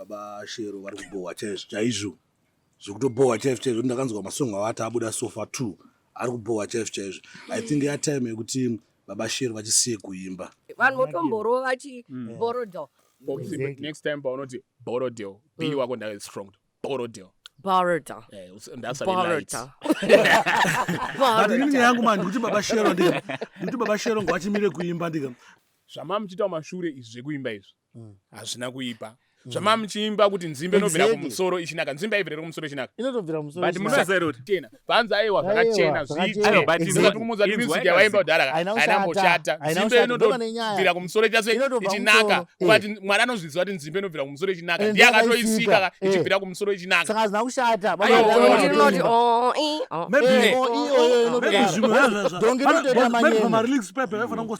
Baba Shero vari kubhohwa chaizvo chaizvo, zvekutobhohwa chaizvo chaizvo. Ndakanzwa masong avati abuda sofa 2 ari kubhohwa chaizvo chaizvo. I think yatime yekuti Baba Shero vachisiye kuimba. Vanhu votomborova chi Borrowdale. Popsi, but next time paunoti Borrowdale, B wako ndave strong. Borrowdale. Borrowdale. Eh, ndasave light. Borrowdale. But inini yangu mani ndikuti Baba Shero ndika, ndikuti Baba Shero ngavachimire kuimba ndika. Zvamamuchiita kumashure izvi zvekuimba izvi hazvina kuipa. Zvamamuchiimba kuti nzimbe inobvira kumusoro ichinaka, nzimbe haibvire kumusoro ichinaka. Inotobvira kumusoro. But munoziva here kuti Chena. Panzi aiwa zvakachena Aiwa, zviite. zvakachena. But Saka tikumuudza kuti inzwa music yavaimba kudhara Haina haina kushata. mboshata. Haina Nzimbe kushata. Ndova nenyaya. inotobvira kumusoro ichase Inotobva ichinaka. kumusoro. Ukati Mwari anozviziva kuti nzimbe inobvira kumusoro ichinaka. Eh, Ndiye ndiye akatoisika akaisika. Eh. ichibvira kumusoro ichinaka. Saka hazvina kushata. Baba Aiwa, Shero aiwa, Kuti rinoti vanotoimba. oh, i, oh. Maybe Eh, oh, iyo, iyo, maybe inotodaro. zvimwe zvazvo Dhongi rinotoita maybe manyemwe. pamarelease pepe vaifanira kungo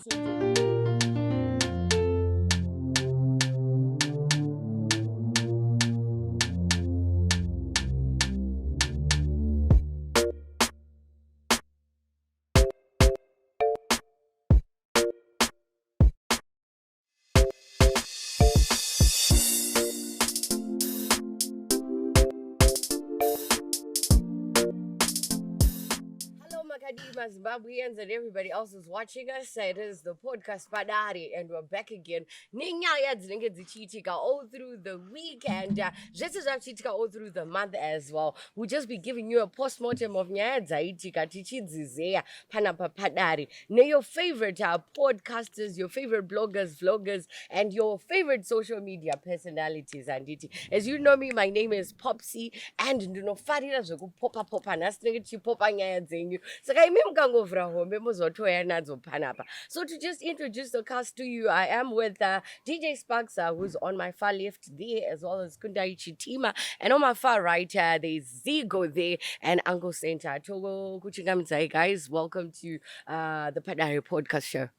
Hello, Makadima Zimbabweans and everybody else who's watching us. It is the podcast Padare, and we're back again. Nenyaya dzinenge dzichiitika all through the week and zvese zvachiitika all through the month as well. We'll just be giving you a postmortem of nyaya dzaitika tichidzizeya panapa Padare. Near your favorite podcasters, your favorite bloggers, vloggers, and your favorite social media personalities. Anditi, as you know me, my name is Popsy, and ndinofarira zvekupopa popa. Nhasi tinenge tichipopa nyaya dzenyu, saka imi mukangovhura hombe mozotouya nadzo panapa. So to just introduce the cast to you, I am with DJ Sparks, who's on my far left there, as well as Kundai Chitima, and on my far right there's Zigo there and Uncle Center. Togo kuchingamidzai guys, welcome to the Padare podcast show.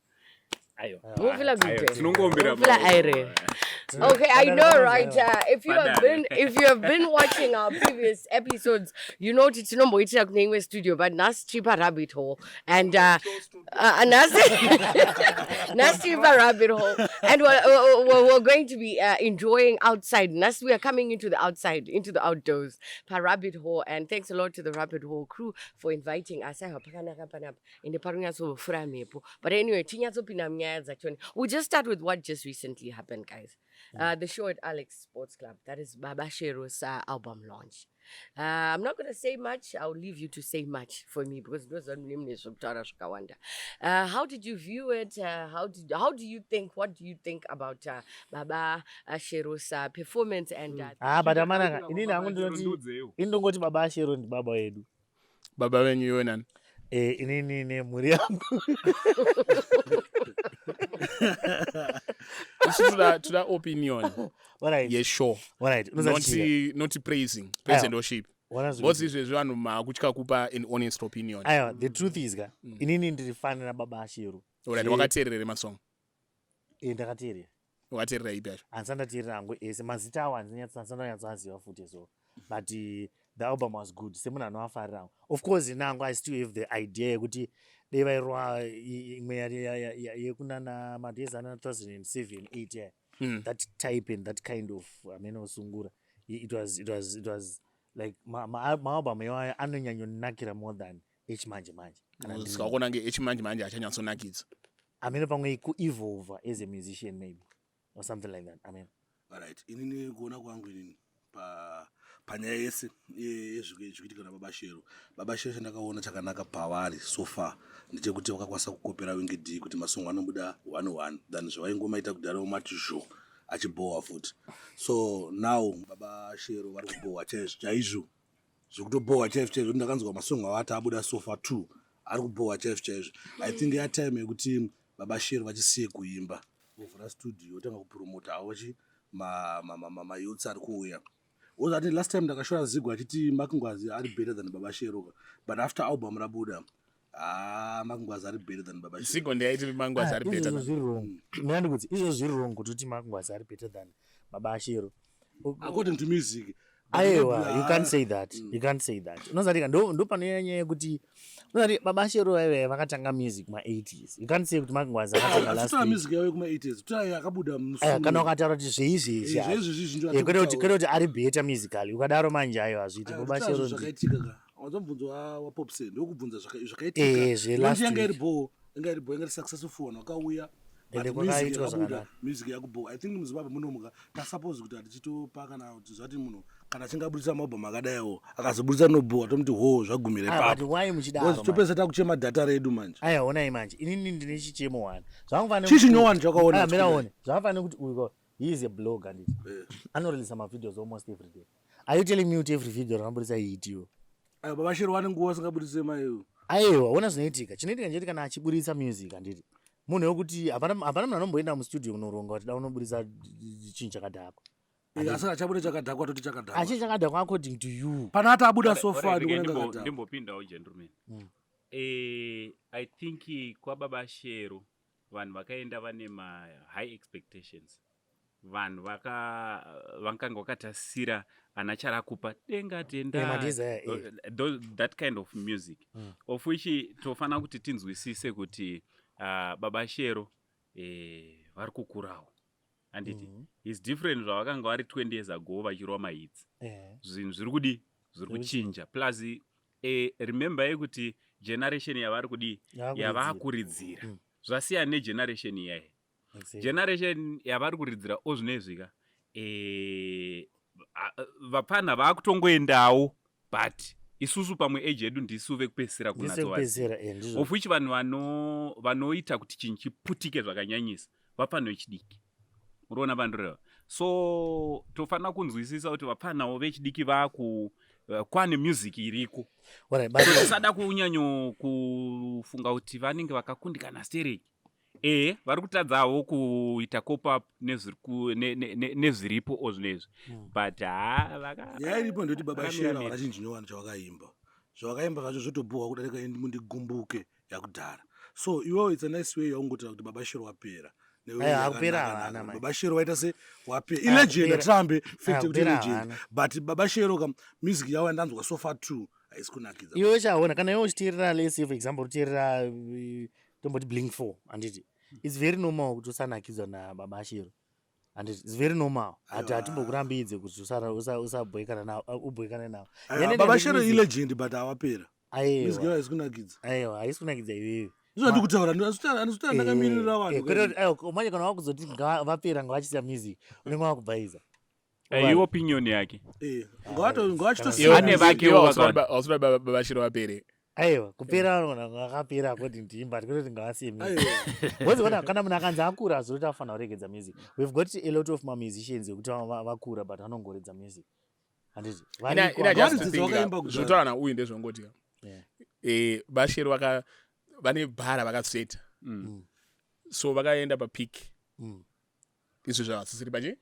Aiwa. Mufila good. Tinongombera Mufila maoko. aire. Okay, I Padare know, vanonzi right? If you have Padare. been if you have been watching our previous episodes, you know kuti tinomboitira kune imwe studio, but nhasi tiri parabbit hole, and nhasi tiri parabbit hole, and we're going to be enjoying outside. Nhasi we are coming into the outside, into the outdoors, parabbit hole, and thanks a lot to the rabbit hole crew for inviting us. Aiwa, pakanaka panapa, ende parunyatsofura mhepo. But anyway, tinyatsopinda munyaya dzachona. We'll just start with what just recently happened, guys. The show at Alex Sports Club, that is Baba Shero's album launch. I'm not going to say much. I'll leave you to say much for me because those are mune zvekutaura zvakawanda. How did you view it? How do you think? What do you think about Baba Shero's performance and Ah, but amanaka, inini hangu ndinoti Ndudzewo. indongoti Baba Shero ndibaba wedu. Baba venyu iwe nani? Eh, inini nemhuri yangu. Isu toda opinion Alright. yeshow. Alright. Unoziva Not praising, praise Aiwa. and worship. Wana zvekuti- Because izvezvi vanhu makutya kupa an honest opinion. Aiwa, the truth is ka, inini ndiri fan raBaba Shero. Alright, wakateerera masong. Eh, ndakateerera. Wakateerera ipi yacho? Handisati ndateerera hangu ese mazita awo, handisati ndanyatsoaziva futi, so but the album was good semunhu anoafarira hangu. Of course nangu I still have the idea yekuti dei vairwa imwe yekunana madays ana 2007 8 yeah. That type and that kind of amenosungura, it was like maalbum iwayo anonyanyonakira more than echimanje manje. Kana Saka kuona nge echimanje manje achanyatsonakidza. Amene pamwe kuevolve as a musician maybe or something like that, amen. Alright, inini kuona kwangu inini panyaya yese yezvikuitika naBaba Shero, Baba Shero chandakaona chakanaka pavari so far ndechekuti vakakwanisa kukopera Winky D kuti masongo anobuda one one than zvavaingomaita kudhara, omati zho achibhohwa futi. So now Baba Shero vari kubhohwa chaizvo chaizvo, zvekutobhohwa chaizvo chaizvo. Ndakanzwa masongo avati abuda sofa 2 ari kubhohwa chaizvo chaizvo. I think yatime yekuti Baba Shero vachisiye kuimba, vovhura studio, votanga kupromota havo chi mayouths ari kuuya. Ozati last time ndakashora Zigo achiti Makingwazi ari better than Baba Shero, but after album rabuda, ah, Makingwazi ari better than Baba Shero. Zigo ndiyaiti Mangwazi ari better Izvozvo than. zviri wrong. Ndinandi kuti izvozvo zviri wrong kuti uti Makungwazi ari better than Baba Shero. According to music, Aiwa, you can't say that. You can't say that. Unozatika ndo panouya nyaya yekuti unozati Baba Shero vaive vakatanga music ma80s. You can't say kuti Mark Ngwazi akatanga last Tora week. Music yavo yekuma80s, tora yakabuda. Aya, kana ukataura kuti zveizvezvi, Eh, zveizvezvi ndo kwete kuti ari better musically. Ukadaro manje, ayo hazviiti. Baba Shero Zvakaitika ka, wazobvunzwa waPopse, ndokubvunza zvakaitika. Zve last Yanga week. iri bho, yanga iri bho, yanga iri successful, vanhu vakauya. Ende But music kwakaitwa yakabuda, zvakanaka. music yakubo. I think muZimbabwe munomuka tasuppose kuti hatichitopa kana kuti zvati munhu kana achinge abudisa maalbum akadaiwo, akazobudisa nobowa, tomuti ho, zvagumira Ah, but ipapo. why muchidaro Because manje? topesa takuchema data redu manje. Aya, onai manje, inini ndine chichemo one. Zvakangofanira Chii chinyowani chakaona? Ah, mira one. Zvakafanira kuti uyu he is a blogger, handiti? Eh. Anoreleasa mavideos almost every day. Are you telling me kuti every video ranobudisa iitiwo? Ayo, Baba Shero vane nguva vasingabudise maiwo. Aiwa, ona zvinoitika. Chinoitika ndechekuti kana achiburitsa music, handiti, munhu wekuti hapana munhu anomboenda mustudio kunoronga kuti da unoburitsa chinhu chakadhakwa. Asi achabuda chakadhakwa, toti chakadhakwa. Achi chakadhakwa according to you. Pana ati abuda so far, Alright, ndikuona akadhakwa. Ndimbopindawo, gentleman. I think kwaBaba Shero vanhu vakaenda vane mahigh expectations. Vanhu vakanga vakatasira ana Charakupa, Denga Tenda, Madesire, eh. That kind of music, of which tofanira kuti tinzwisise kuti Baba Shero vari kukurawo, handiti? Is different zvavakanga vari 20 years ago vachirwa mahits. Zvinhu zviri kudi, zviri kuchinja. Plus remember yekuti generation yavari kudi, Yavakuridzira. Yavakuridzira zvasiyana negeneration iyayi. Generation yavari kuridzira ozvinezvi ka, vapfana vakutongoendawo, but isusu pamwe age yedu ndisu vekupedzisira Ndisu kunatsovaziva. Vekupedzisira, ndizvo. Of which vanhu vanoita kuti chinhu chiputike zvakanyanyisa vapfana vechidiki. Uriona vandoreva? So tofanira kunzwisisa kuti vapfanawo vechidiki vaku kwane music iriko. Alright, but So tisada kunyanyo kufunga kuti vanenge vakakundikana stereki. Vari kutadzawo kuita cope up nezviripo ozvinezvi, but ha Nyaya iripo ndekuti Baba vakamira Shero mira. havana chinhu chinyowani chavakaimba. Zvavakaimba zvacho zvotobohwa kudarika Mundigumbuke yakudhara. So iwewo, it's a nice way yaungotaura kuti Baba Shero wapera. Aya, hakupera havana, manje. Baba Shero waita se wapera, Aya, ilegend. kupera. Atirambe fact Aya, yekuti kupera ilegend, havana. but Baba Shero ka, music yavo yandanzwa so far too haisi kunakidza. Iwe uchaona kana iwe uchiteerera, let's say for example, uteerera tomboti Blink 4, handiti? It's very normal kuti usanakidzwa naBaba Shero, handiti? It's very normal. Hati Aiwa. hatimbokurambidze kuti usabhoikana navo, ubhoikane navo. Aiwa, Yene Baba ndine Shero music. ilegend, but hawapera, music yavo Aiwa, haisi kunakidza. Aiwa, haisi kunakidza iwewe. Ndizvo ndikutaura, andisitaura ndakamirira vanhu. Kwete kuti aiwa, manje kana wakuzoti vapera, ngavachisiya music, unenge wakubvaiza. Iopinion yake. Ngavachitosiya. Ane vake Iwe vakawanda. hausati Baba Shero vapere. Aiwa, kupera vanogona vakapera according to him, but kwete kuti ngavasiye music. Aiwa. Because ona, kana munhu akanzi akura, hazvoti afanira kuregedza music. We've got a lot of mamusicians ekuti vakura but vanongoredza music, handiti? Variko Ina just Ngavaridzidze think vakaimba kudhara. Zvotaura nauyu ndezvongoti baShero vane bhara vakaseta, so vakaenda papeak. Izvo zvavasisiri pachi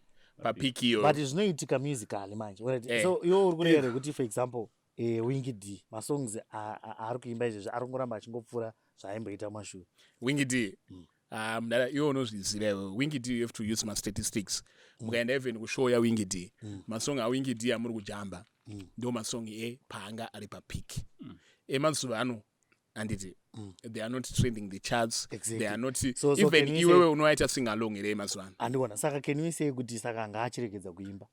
papeak iyoyo. But zvinoitika musically manje. Alright, so iwe uri kureva rekuti, for example, Winky D, masongs aari kuimba izvezvi ari kungoramba achingopfuura zvaaimboita mumashure? Winky D, ah, mudara, iwe unozviziva iwe. Winky D, you have to use mastatistics. Mukaenda even kushow yaWinky D, masong aWinky D amuri kujamba ndo masong epaanga ari papeak. Emazuva ano, handiti, they are not trending the charts. They are not So even can we iwewe unowaita sing along here emazuva ano? Handiona. Saka can we say kuti saka anga achiregedza kuimba?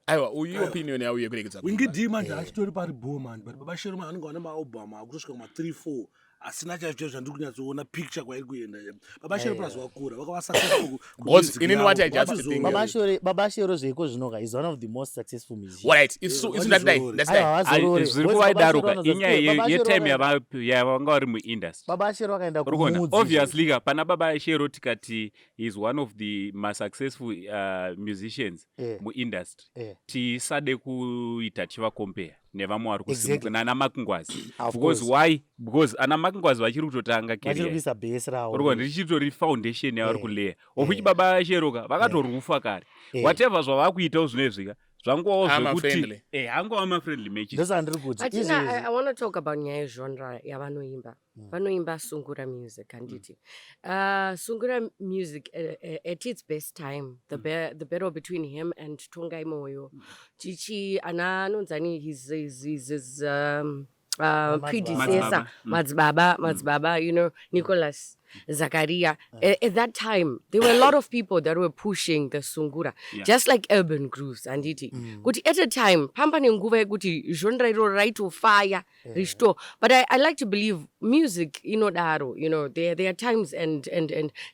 Aiwa, uyu iopinion yauye yekuregedza Winky kuimba. D manje achitori pari bho manje, but Baba Shero manje vanenge vane maalbum akutosvika kuma 3 4 asina chaizvo chaizvo zvandiri kunyatsoona picture kwairi kuenda. Baba Shero plus vakura, vakava successful Because kumusic inini yavo. what I just Vachizorora. think- Baba Shero zveiko zvinoka is one of the most successful musicians. Alright, isu ndatidai, Vachizorore. ndatidai. Aiwa, vazorore. Zviri Because kuvaidaruka Baba Shero inyaya Baba Shero yetime yavanga vari muindustry. Baba Shero vakaenda Uri kuona? kumudzi. Obviously ka, pana Baba Shero tikati is one of the masuccessful musicians muindustry, tisade kuita tichivacompare nevamwe vari kusimuka nana Mark Ngwazi. Of Because course. why? Because ana Mark Ngwazi vachiri kutotanga Vachiri career. kuisa base ravo. Uri kuona, richitori foundation yavari kuleya, of which Baba Shero ka vakatorufa kare. Whatever zvavakuitawo zvinezvi ka. Zvangovawo Ama zvekuti friendly. Angova mafriendly matches. Ndosandiri kuti But you know, izvezvi I want to talk about nyaya yegenre yavanoimba. Vanoimba sungura music, handiti? Sungura music at its best time, the battle between him and Tongai Moyo, Chichi, ana anonzani his predecessor, Madzibaba. Madzibaba, Madzibaba, Nicholas Zakaria. At that time, there were a lot of people that were pushing the sungura, just like urban grooves, handiti? Kuti at a time, pamba nenguva yekuti genre iro raitofaya richito. But I like to believe music inodaro, there are times and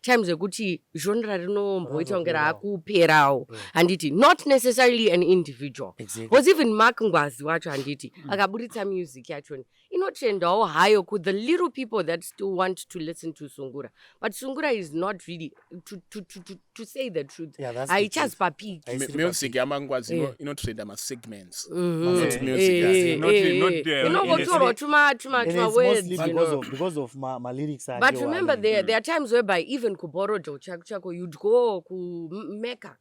times ekuti genre rinomboita kunge raakuperawo, handiti? Not necessarily an individual. Was even Mark Ngwazi wacho, handiti, akaburitsa music yachona inotrendawo hayo ku the little people that still want to listen to sungura, but sungura is not really, to say the truth, Yeah, that's the haichazi truth. papeak. Haisiri. Music yaMangwazi inotrenda masegments, not music. Not, Inongotorwa tuma And tuma it's words, mostly you because know. of ma lyrics But ake remember, wani. there are times whereby even kuBorrowdale chako chako, you'd go kuMecca,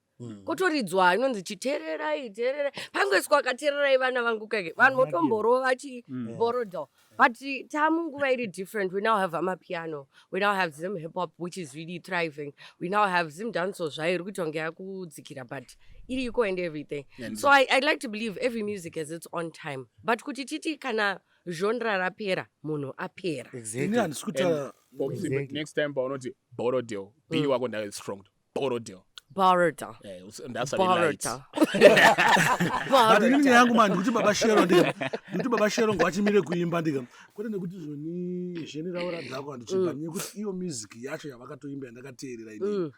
kotoridzwa inonzi chitererai tererai, pangoiswa katererai vana vangu kake, vanhu votomborova chiBorrowdale. But tamunguva iri different. We now have amapiano, we now have Zim hip hop, which is really thriving. We now have Zim dancehall zvayo iri kuita kunge yakudzikira, but iriko and everything. So I'd like to believe every music has its own time, but kuti titi kana genre rapera, munhu apera. Ini handisi kutaura. Next time paunoti Borrowdale, b wako ndave strong, Borrowdale. Borrowdale. Ndasave light. Borrowdale. But inini nyaya yangu mani, ndikuti Baba Shero ndika, ndikuti Baba Shero ngavachimire kuimba ndika, kwete nekuti zvoni zheni ravo radhakwa ndichimba, nekuti iyo music yacho yavakatoimba yandakateerera inini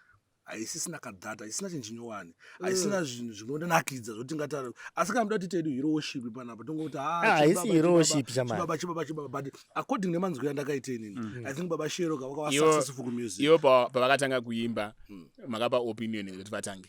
haisisina kadhata, haisina chinhu chinyowani, haisina zvinhu zvinonakidza zvokuti tingataura. Asi kana muda kuti tedu hero worship panapa, tongoti Ah, haisi hero worship, chamani. Chibaba, chibaba, chibaba. But according nemanzwiro andakaita inini, I think Baba Shero vakava successful kumusic. Ivo pavakatanga kuimba, makapa opinion yekuti vatange?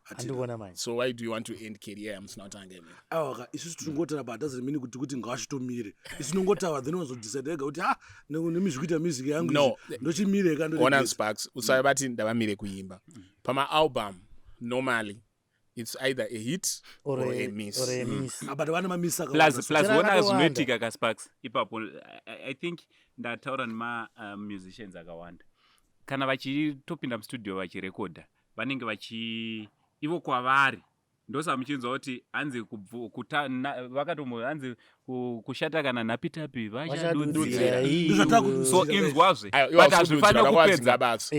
Handikuona manje. So why do you want to end career yamusina kutanga imi? Aiwaka, isusu tinongotaura, but doesn't mean kuti ngawachitomire. Isu tinongotaura, then wazodecide ega kuti ha, nemizvikuita music yangu No. izvi, ndochimire ka. Ona Sparks, usavati ndavamire kuimba. Pamaalbum normally it's either a hit or a miss. Or a miss. But vane mamisa. Plus Chero ona akatowanda. zvinoitika kaSparks ipapo, I think ndataura nemamusicians akawanda, kana vachitopinda mustudio vachirekodha, vanenge vachi ivo kwavari ndosaka muchinzwa kuti hanzi vakatombo hanzi kushata kana nhapitapi vachadudzira. Vachadudzira. So inzwazve, Aiwa, iwo but hausi hazvifaniri kududzira, kupedza. vakavadzinga basa.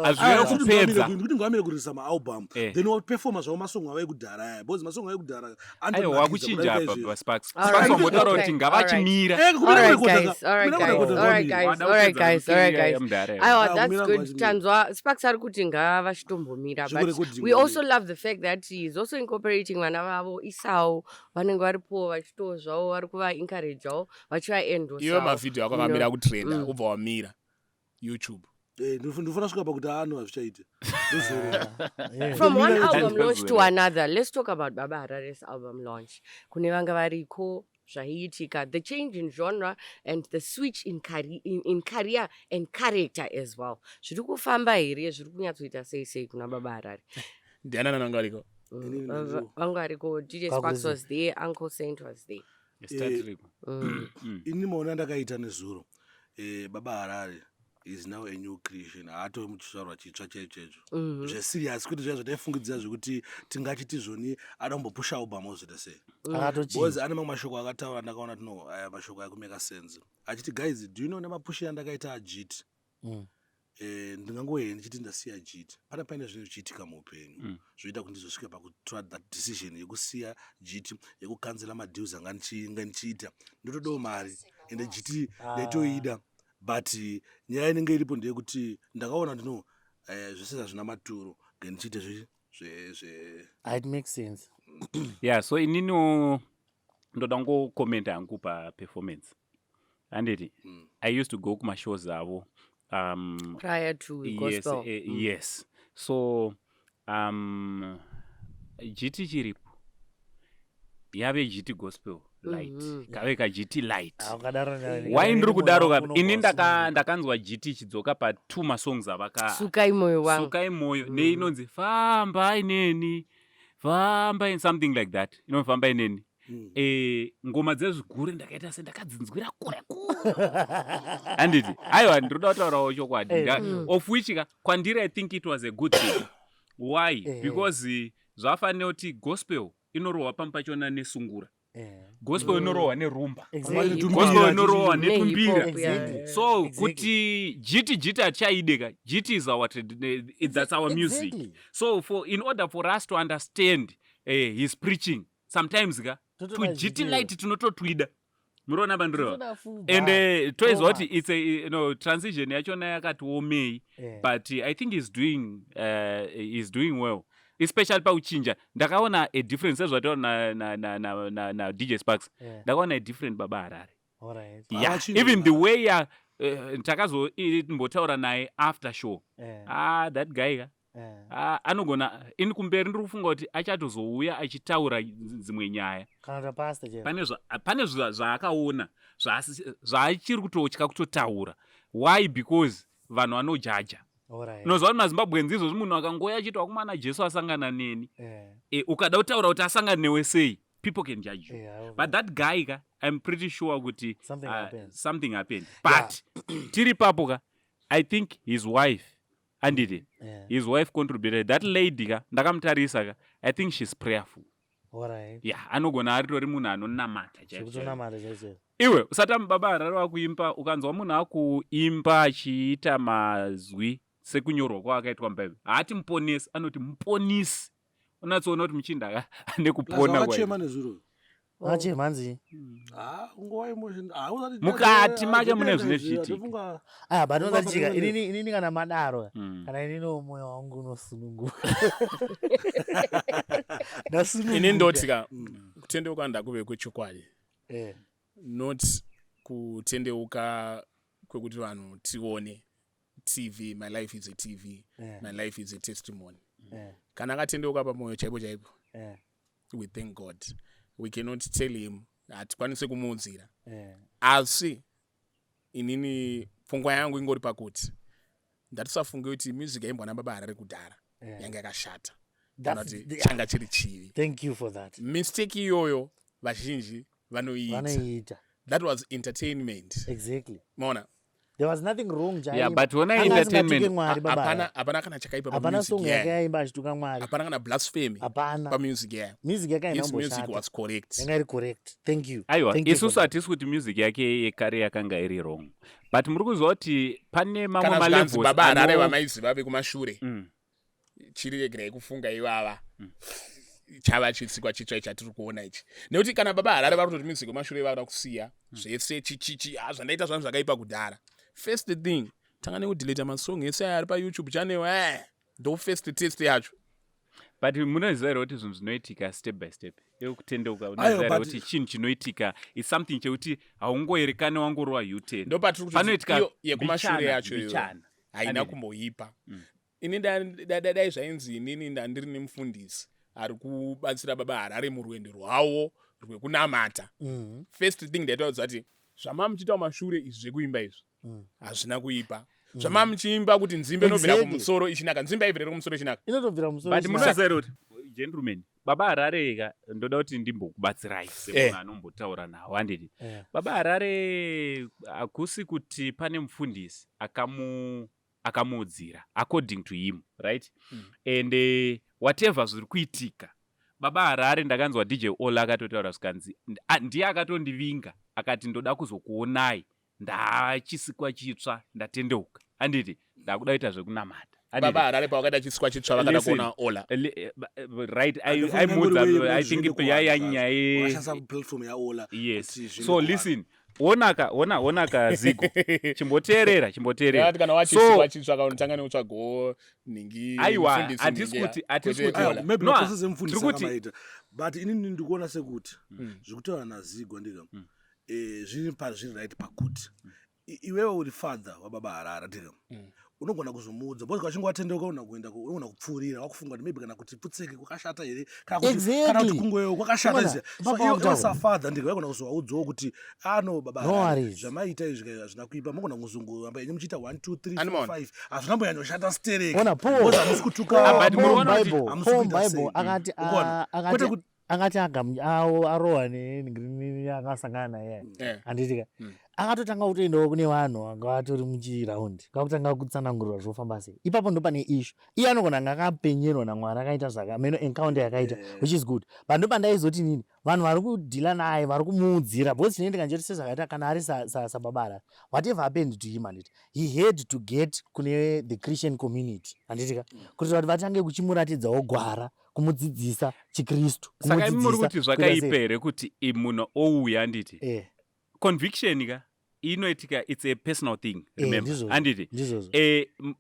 Hazvifaniri kupedza. Ndikuti ngavamire kurisa maalbum, then wapefoma zvavo masongo ava ekudhara aya, because masongo ava ekudhara. Aiwa, wakuchinja apa paSparks. All right, Sparks wambotaura okay, kuti ngavachimira. All right, guys. All right, guys. All right, guys. All right, guys. All right, guys. Aiwa, Ah, that's kumira good. ngavachimira. Tanzwa Sparks ari kuti ngavachitombomira, but Zvekurekodhinga we also love the fact that he is also incorporating vana vavo isau, vanenge varipowo vachitowo zvavo, vari kuvaencouragewo, vachivaendosawo. Iwe mavhidhiyo ako akamira kutrenda, ubva wamira YouTube. Ndinofanira svika pakuti ano hazvichaiti, ndozorora. From one Kumira. album launch to Ndozorora. another, let's talk about Baba Harare's album launch. Kune vanga variko, zvaiitika, the change in genre and the switch in career and character as well, zviri kufamba here? Zviri kunyatsoita sei sei kuna Baba Harare? Ndianani vanga variko? Inini ndiriwo. Vanga variko, DJ Sparks Kwakuzi. was there, Uncle Saint was there. Startiriko. Ini maona ndakaita nezuro, Baba Harare is now a new creation, haatove muchizvarwa chitsva chaicho chaicho, zveserious, kwete zviya zvataifungidzira zvekuti tingachiti zvoni ada kumbopusha album ozoita sei, because Akatochinja. ane mamwe mashoko akataura, ndakaona kuti no, aya mashoko akumeka sense, achiti, "Guys, do you know nemapushi andakaita ajiti, ndingangoye ndichiti ndasiya jiti, pane paine zvinhu zvichiitika muupenyu zvoita kuti ndizosvika pakutora that decision yekusiya jiti, yekukanzela madeals anga ndichiita. Ndotodawo mari, ende jiti ndaitoida, but nyaya inenge iripo ndeyekuti ndakaona kuti no, zvese hazvina maturo, ngendichiite zve Ah, it makes sense. Yeah, so ininiwo ndoda ngokomenta hangu paperformance, handiti? I used to go kumashows avo Prior to yes, gospel. Yes, so jiti chiripo yave jiti gospel light, kave kajiti light. Ah, ukadaro Why ndiri kudaro ka, ini ndaka ndakanzwa jiti ichidzoka pa2 masongs avaka Sukai moyo wangu. Sukai moyo, neinonzi fambai neni. Fambai, something like that, inofambai neni. Ngoma dzezvigure ndakaita sendakadzinzwira kure kure, handiti? Aiwa, ndinoda kutaurawo chokwadi. Of which ka kwandiri I think it was a good thing. Why? Because zvafanira kuti gospel inorohwa pamwe pachona nesungura, gospel inorohwa nerumba, gospel inorohwa netumbira. Ne-hip-hop, yeah. So kuti jiti jiti hatichaide ka. Jiti is our that's our music. So for in order for us to understand his preaching, sometimes ka Totoda tujiti jiti. light tinototwida. Muriona bandireva? Totoda full And bar. toizwa Ngoma. kuti it's a transition yachona yakati omei, but I think he's doing well, especially pakuchinja. Ndakaona a difference sezvataura na DJ Sparks. Ndakaona a different Baba Harare. Yeah, Havachinja even the baba. way ya takazombotaura naye after show. Ah, that guy ka, ah, anogona ini kumberi ndiri kufunga kuti achatozouya achitaura dzimwe nyaya. Kana kuti pastor chero. Pane zvaakaona zvaachiri kutotya kutotaura. Why? Because vanhu vanojaja. Unoziva kuti maZimbabweans izvozvi, munhu akangoya achiti, "Wakumana, Jesu asangana neni," ukada kutaura kuti asangana newe sei, people can judge you. But that guy ka, I'm pretty sure kuti Something happened. Something happened. But tiri papo ka, I think his wife, anditi? His wife contributed. That lady ka, ndakamutarisa ka, I think she's prayerful. Yeah, anogona aritori munhu anonamata chaizvo chaizvo. Zvekutonamata chaizvo. Iwe usati Baba Harare wakuimba, ukanzwa munhu akuimba achiita mazwi sekunyorwa kwaakaitwa muBhaibheri, haati muponesi, anoti muponisi, unatsoona kuti muchinda ane kupona. Wakachema nezuro. Ache manzi. Ah, nguva emotion. Ah, usati Mukati make mune zvine zvichiitika. Aya, but Unga unozatichika patine inini kana madaro, kana inini mwoyo wangu unosununguka. Ndasununguka. Ini ndoti ka, kutendeuka ndakuve kwechokwadi, not kutendeuka kwekuti vanhu tione TV. My life is a TV. My life is a testimony. Kana akatendeuka pamwoyo chaipo chaipo, we thank God. We cannot tell him, hatikwanisi kumuudzira. Asi inini pfungwa yangu ingori pakuti ndatisafunge kuti music yaimbwa naBaba Harare kudhara yanga yakashata kana kuti changa chiri chivi. Thank you for that. Mistake iyoyo vazhinji vanoiita. Vanoiita. That was entertainment. Maona? There was nothing wrong. Yeah, but ona entertainment. Mwari baba. Hapana kana chakaipa Hapana pamusic song yayo. yakaimba achituka Mwari. Hapana kana blasphemy Hapana. pamusic yayo. Music yakaina His music kumboshata. was correct. Yanga iri correct. Thank you. Aiwa. Thank you for Isusu that. hatisi kuti music yake yekare yakanga iri wrong, but muri kuziva kuti pane mamwe Kana zvikanzi malevels Baba Harare vamaiziva vekumashure, chiriregerai kufunga ivava chava chisikwa chitsva chatiri kuona ichi, nekuti kana Baba Harare vari kutoti music wemashure vauda kusiya zvese, chichichi, ah, zvandaita zvangu zvakaipa kudhara, first thing tanga nekudeleta masong ese aya ari paYouTube channel. Ndo first test yacho. But munoziva here kuti zvinhu zvinoitika step by step, ekutendeuka? Aiwa, Unoziva here kuti chinhu chinoitika is something chekuti haungoerekane wangorova U10? Ndopatiri kuti Panoitika iyo yekumashure mbichana, yacho iyoyo mbichana. haina Andini. kumboipa. Ini dai zvainzi inini ndandiri nemufundisi ari kubatsira Baba Harare murwendo rwavo rwekunamata, first thing ndaitaudza kuti zvamamuchiita kumashure izvi zvekuimba izvi hazvina kuipa. Zvamamuchiimba kuti nzimbe inobvira kumusoro ichinaka, nzimbe aibvira kumusoro ichinaka. Inotobvira kumusoro But ichinaka. munoziva here kuti, gentlemen, Baba Harare ka, ndoda kuti ndimbokubatsirai semunhu anombotaura nawo, handiti? Baba Harare, hakusi kuti pane mufundisi akamuudzira, according to him, right? And whatever zviri kuitika, Baba Harare, ndakanzwa DJ Ola akatotaura zvikanzi ndiye akatondivinga akati, "Ndoda kuzokuonai ndachisikwa chitsva, ndatendeuka, handiti? Ndakuda kuita zvekunamata." Handiti? Baba Harare pavakaita chisikwa chitsva vakada Listen. kuona Ola. Right, Handifungi aimuudza ngori I think yaya nyaya Wakashandisa platform yaOla Yes. kuti zviende So kuvanhu. listen, onaka, ona, onaka Zigo, chimboteerera, chimboteerera. Yakati kana So wachisikwa chitsva kaunotanga nekutsvagawo nhingi, Aiwa, mufundisi hatisi nhingi, hatisi kwete kuti- Ola. Aiwa, maybe No, maprocess emufundisi tiri kuti- akamaita, but inini ndikuona sekuti zvekutaura naZigo ndika zviri right pakuti iwewe uri father waBaba Harara, ndika. Unogona kuzomuudza because kachinge watendeuka unogona kuenda unogona kupfuurira wakufunga kuti maybe kana kuti putseke kwakashata here, kana kuti kana kuti kungoyo kwakashata. Unoona, Izvi so baba iwe wakutaura. safather ndika vaigona kuzovaudzawo kuti ano baba No Harare, worries. zvamaita izvi kai hazvina kuipa, mogona kuzongoramba yenyu muchiita 1 2 3 4 Animon. 5, hazvina mbonyanyoshata stereki Ona, Paul. because hamusi kutuka. Ah, but Paul munoona kuti Bible, hamusi Paul kuita Bible sei. akati Ukuona? Kwete akati kuti akati arohwa akasangana naye. Handitika akatotanga kutoendawo kune vanhu vanga vatori muchiraundi, kakutanga kutsanangurira zvofamba sei. Ipapo ndo pane issue. Iye anogona anga akapenyerwa naMwari, akaita zvakameno encounter yakaita, which is good, but ndo pandaizoti nini vanhu vari kudhila naye vari kumuudzira, because chinoitika ndechoti sezvakaita kana ari sababa Harare, whatever happened to him, handiti he had to get kune the Christian community, handitika, kuitira kuti vatange kuchimuratidzawo gwara, kumudzidzisa chiKristu. Saka imi muri kumudzidzisa kuti kuita zvakaipa sei. here kuti munhu ouya, handiti? Conviction ka inoitika, it's a personal thing, remember, Ndizvozvo. handiti? Ndizvozvo.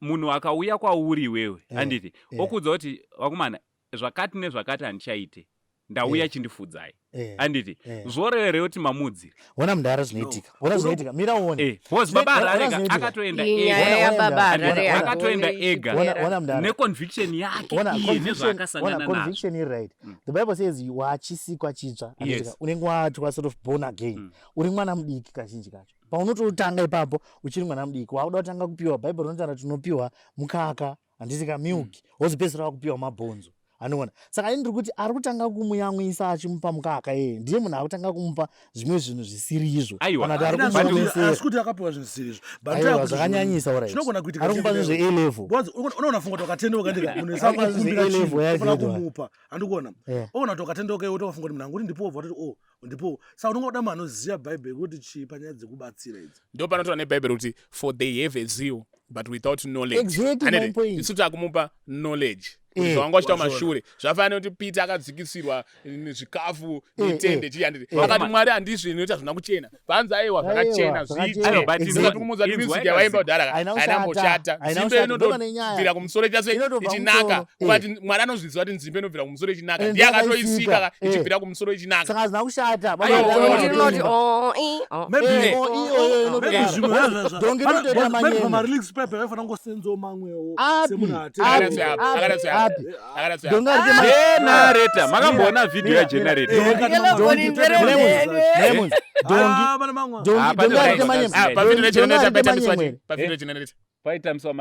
Munhu akauya kwauri iwewe, handiti, okuudza kuti vakomana, zvakati nezvakati handichaite, ndauya, chindifudzai, handiti, zvoreva here kuti mamudzira? Ona mudhara, zvinoitika, ona zvinoitika, mira uone. Because baba Ona Harare ka zvinoitika. akatoenda Inyaya ega. Ona, ona yababa mudhara, Harare ona, akatoenda hationi ega. Ona, ichipera. ona mudhara. Neconviction yake Ona, iye nezvaakasangana ona, nazvo. Conviction iri right. The Bible says wachisikwa chitsva, handitika? Unenge watwa sort of born again. Uri mwana mudiki kazhinji kacho. Paunototanga ipapo uchiri mwana mudiki, wakuda kutanga kupiwa, Bhaibheri rinotaura kuti unopiwa mukaka, handitika, milk, wozopedzisira wakupiwa mabhonzo, anoona. Saka ini ndiri kuti ari kutanga kumuyamwisa achimupa mukaka, iyeye ndiye munhu ari kutanga kumupa zvimwe zvinhu zvisiri izvo. Aiwa. Kana kuti ari kumuomesera. Asi kuti akapiwa zvinhu zvisiri izvo, but Aiwa, ndaya kuti zvakanyanyisa, alright. Chinogona kuitika Ari kumupa zvinhu zve-A level. Because unoona funga kuti wakatendeuka, ndika munhu Ari kupa zvinhu esakukumbira zve-A level chinhu ufana yagrade one. kumupa, handikuona? Oona kuti wakatendeuka iwe, tokafunga kuti munhu anguti ndipowo, bva watoti o ndipo. Saka unonga kuda munhu anoziva Bhaibheri kuti chii panyaya dzekubatsira idzi. Ndo panotaura neBhaibheri kuti for they have a zeal but without knowledge. Exactly my Handiti? point. Isu takumupa knowledge kuti zvawanga uchiita mashure zvafanira kuti Peter akadzikisirwa zvikafu netende chii, handiti? Akati, "Mwari, handizvi inoita zvina kuchena." Panzi, "Aiwa, zvakachena, Aiwa, zvakachena. Aiwa, but zviite." Tikumuudza kuti inzwa music yavaimba kudhara Haina haina kushata. mboshata. Haina Nzimbe kushata. Ndova nenyaya. inotobvira kumusoro ichase Inotobva ichinaka. kumusoro. Ukati Mwari anozviziva kuti nzimbe inobvira kumusoro ichinaka, Eh, ndiye ndiye akatoisika akaisika. ichibvira kumusoro ichinaka. Saka hazvina kushata. Aiwa, Kuti rinoti Baba, oh, i, oh. Maybe Eh, oh, iyo, iyo maybe inotodaro. zvimwe Dhongi rinotoita maybe manyemwe. pamalyrics pepe vaifanira kungosenzawo mamwewo Api, semunhu api, Akadai api, akadai apa. api. Akadai apa. Dhongi harite Generator, makamboona vhidhiyo Mira, yagenerator? Yellow bone Lemons, Lemons, dhongi, dhongi, Ah, pane dhongi harite right. manyemwe. Ah, pavideo Dhongi regenerator harite paitambiswa manyemwe. chii? Pavideo regenerator Paitambiswa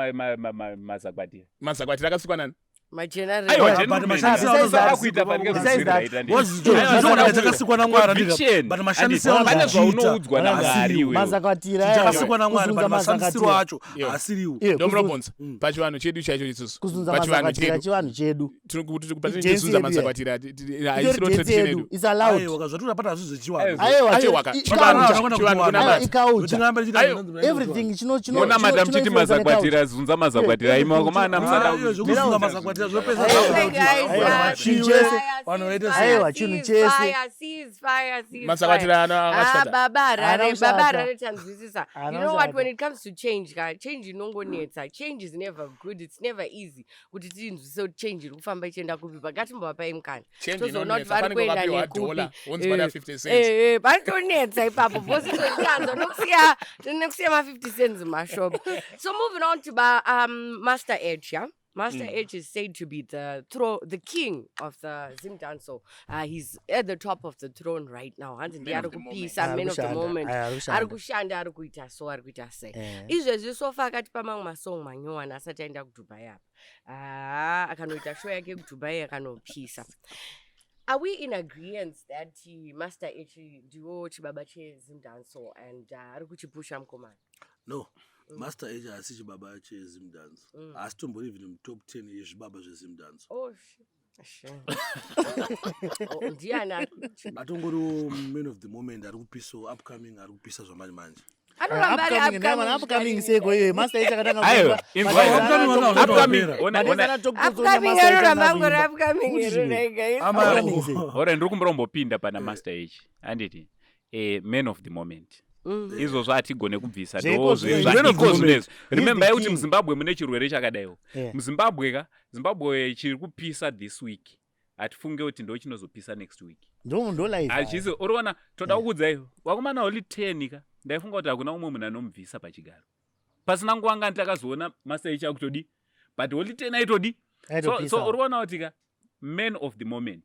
mazakwatira. Mazakwatira akasikwa nani? Magenerator. Aiwa, but gentlemen, mashandisiro Besides that- saka kuita fanike besides kuzviri that- right, handiti? Chakasikwa naMwari, andika, Conviction. but mashandisiro Handiti, pane anochiita zvaunoudzwa naMwari asiriwo. iwewe. Mazakwatira Chakasikwa naMwari, kuzunza but mashandisiro mazakwatira. acho asiriwo. Ndomurobvunza, pachivanhu chedu chaicho isusu, Kuzunza pachivanhu mazakwatira chedu, chivanhu chedu. kuti Idance patinozunza yedu. mazakwatira Itori haisiro dance tradition yedu. yedu. It's allowed. Aiwa, zvatiri apata hazvi zvechivanhu. Aiwa, Aiwa, iculture. chivanhu Aiwa, kunamata. iculture. Everything chino Munamata muchiti chino influence mazakwatira, zunza mazakwatira, imi vakomana musada. Zvekuzunza mazakwatira zvopesa. Okay, guys, Chinhu chese. Vanhu vaite cease Aiwa, chinhu chese. fire, cease fire, cease Mazakwatira fire. ano Ah, akashata. baba Harare, Haana baba kushata. Harare, tanzwisisa. You Haana know what, kushata. when it comes to change ka, change inongonetsa. Change is never good, it's never easy kuti tinzwisise kuti change iri kufamba ichienda kupi, but ngatimbovapai mukana Change tozoona kuti inonetsa. vari Panenge kuenda wakapiwa nekupi. dollar, wonzi pada 50 cents. Panotonetsa ipapo bositonzanza nokusiya ma-50 cents mumashop. So moving on to Master Edge, yeah. Master H is said to be the king of the Zimdancehall. He's at the top of the throne right now. Hanzi ndiye Man ari of the moment. kupisa, man of the Ari kushanda, moment. aya, ari Ari kushanda. kushanda, ari kuita so, ari kuita sei. Izvezvi so far akatipa mamwe masong manyowani asati aenda kuDubai apa. Ah, akanoita show yake kuDubai akanopisa. Are we in agreement that Master H ndiwo chibaba cheZimdancehall and ari kuchipusha mukomana? No, Master H haasi chibaba cheZimdance. Haasi tombori even mutop 10 yezvibaba zveZimdance. Oh, shit. Oh, ndiani Atongoriwo man of the moment ari kupisawo, upcoming ari kupisa zvamanje manje. Anoramba ari Upcoming, ndamana upcoming upcoming. seko iyoyo Master H akatanga Aiwa, kuimba. inzwa Madance ino. ana Upcoming, Top ona- Madance ona- ana Top Top Upcoming Master H anoramba akatanga angori kuimba. upcoming here, Kuti right, guys? Upcoming sei? Ora, ndiri kumbombopinda pana Master H, handiti? Man of the moment, izvozvo hatigone kubvisa. Zveiko Ndo zvinezvi. Man of the zvaiko moment. zvinezvi. Remember the kuti king. muZimbabwe mune chirwere chakadaiwo. MuZimbabwe ka, Zimbabwe chiri kupisa this week hatifunge kuti ndo chinozopisa next week. Ndo life. Hachisi, uriona, toda kukudzai vakomana, Holy 10 ka, ndaifunga kuti hakuna umwe munhu anomubvisa pachigaro. Pasina nguva ngani takazoona Master H akutodi, but Holy Ten aitodi. So uri kuona kuti ka man of the moment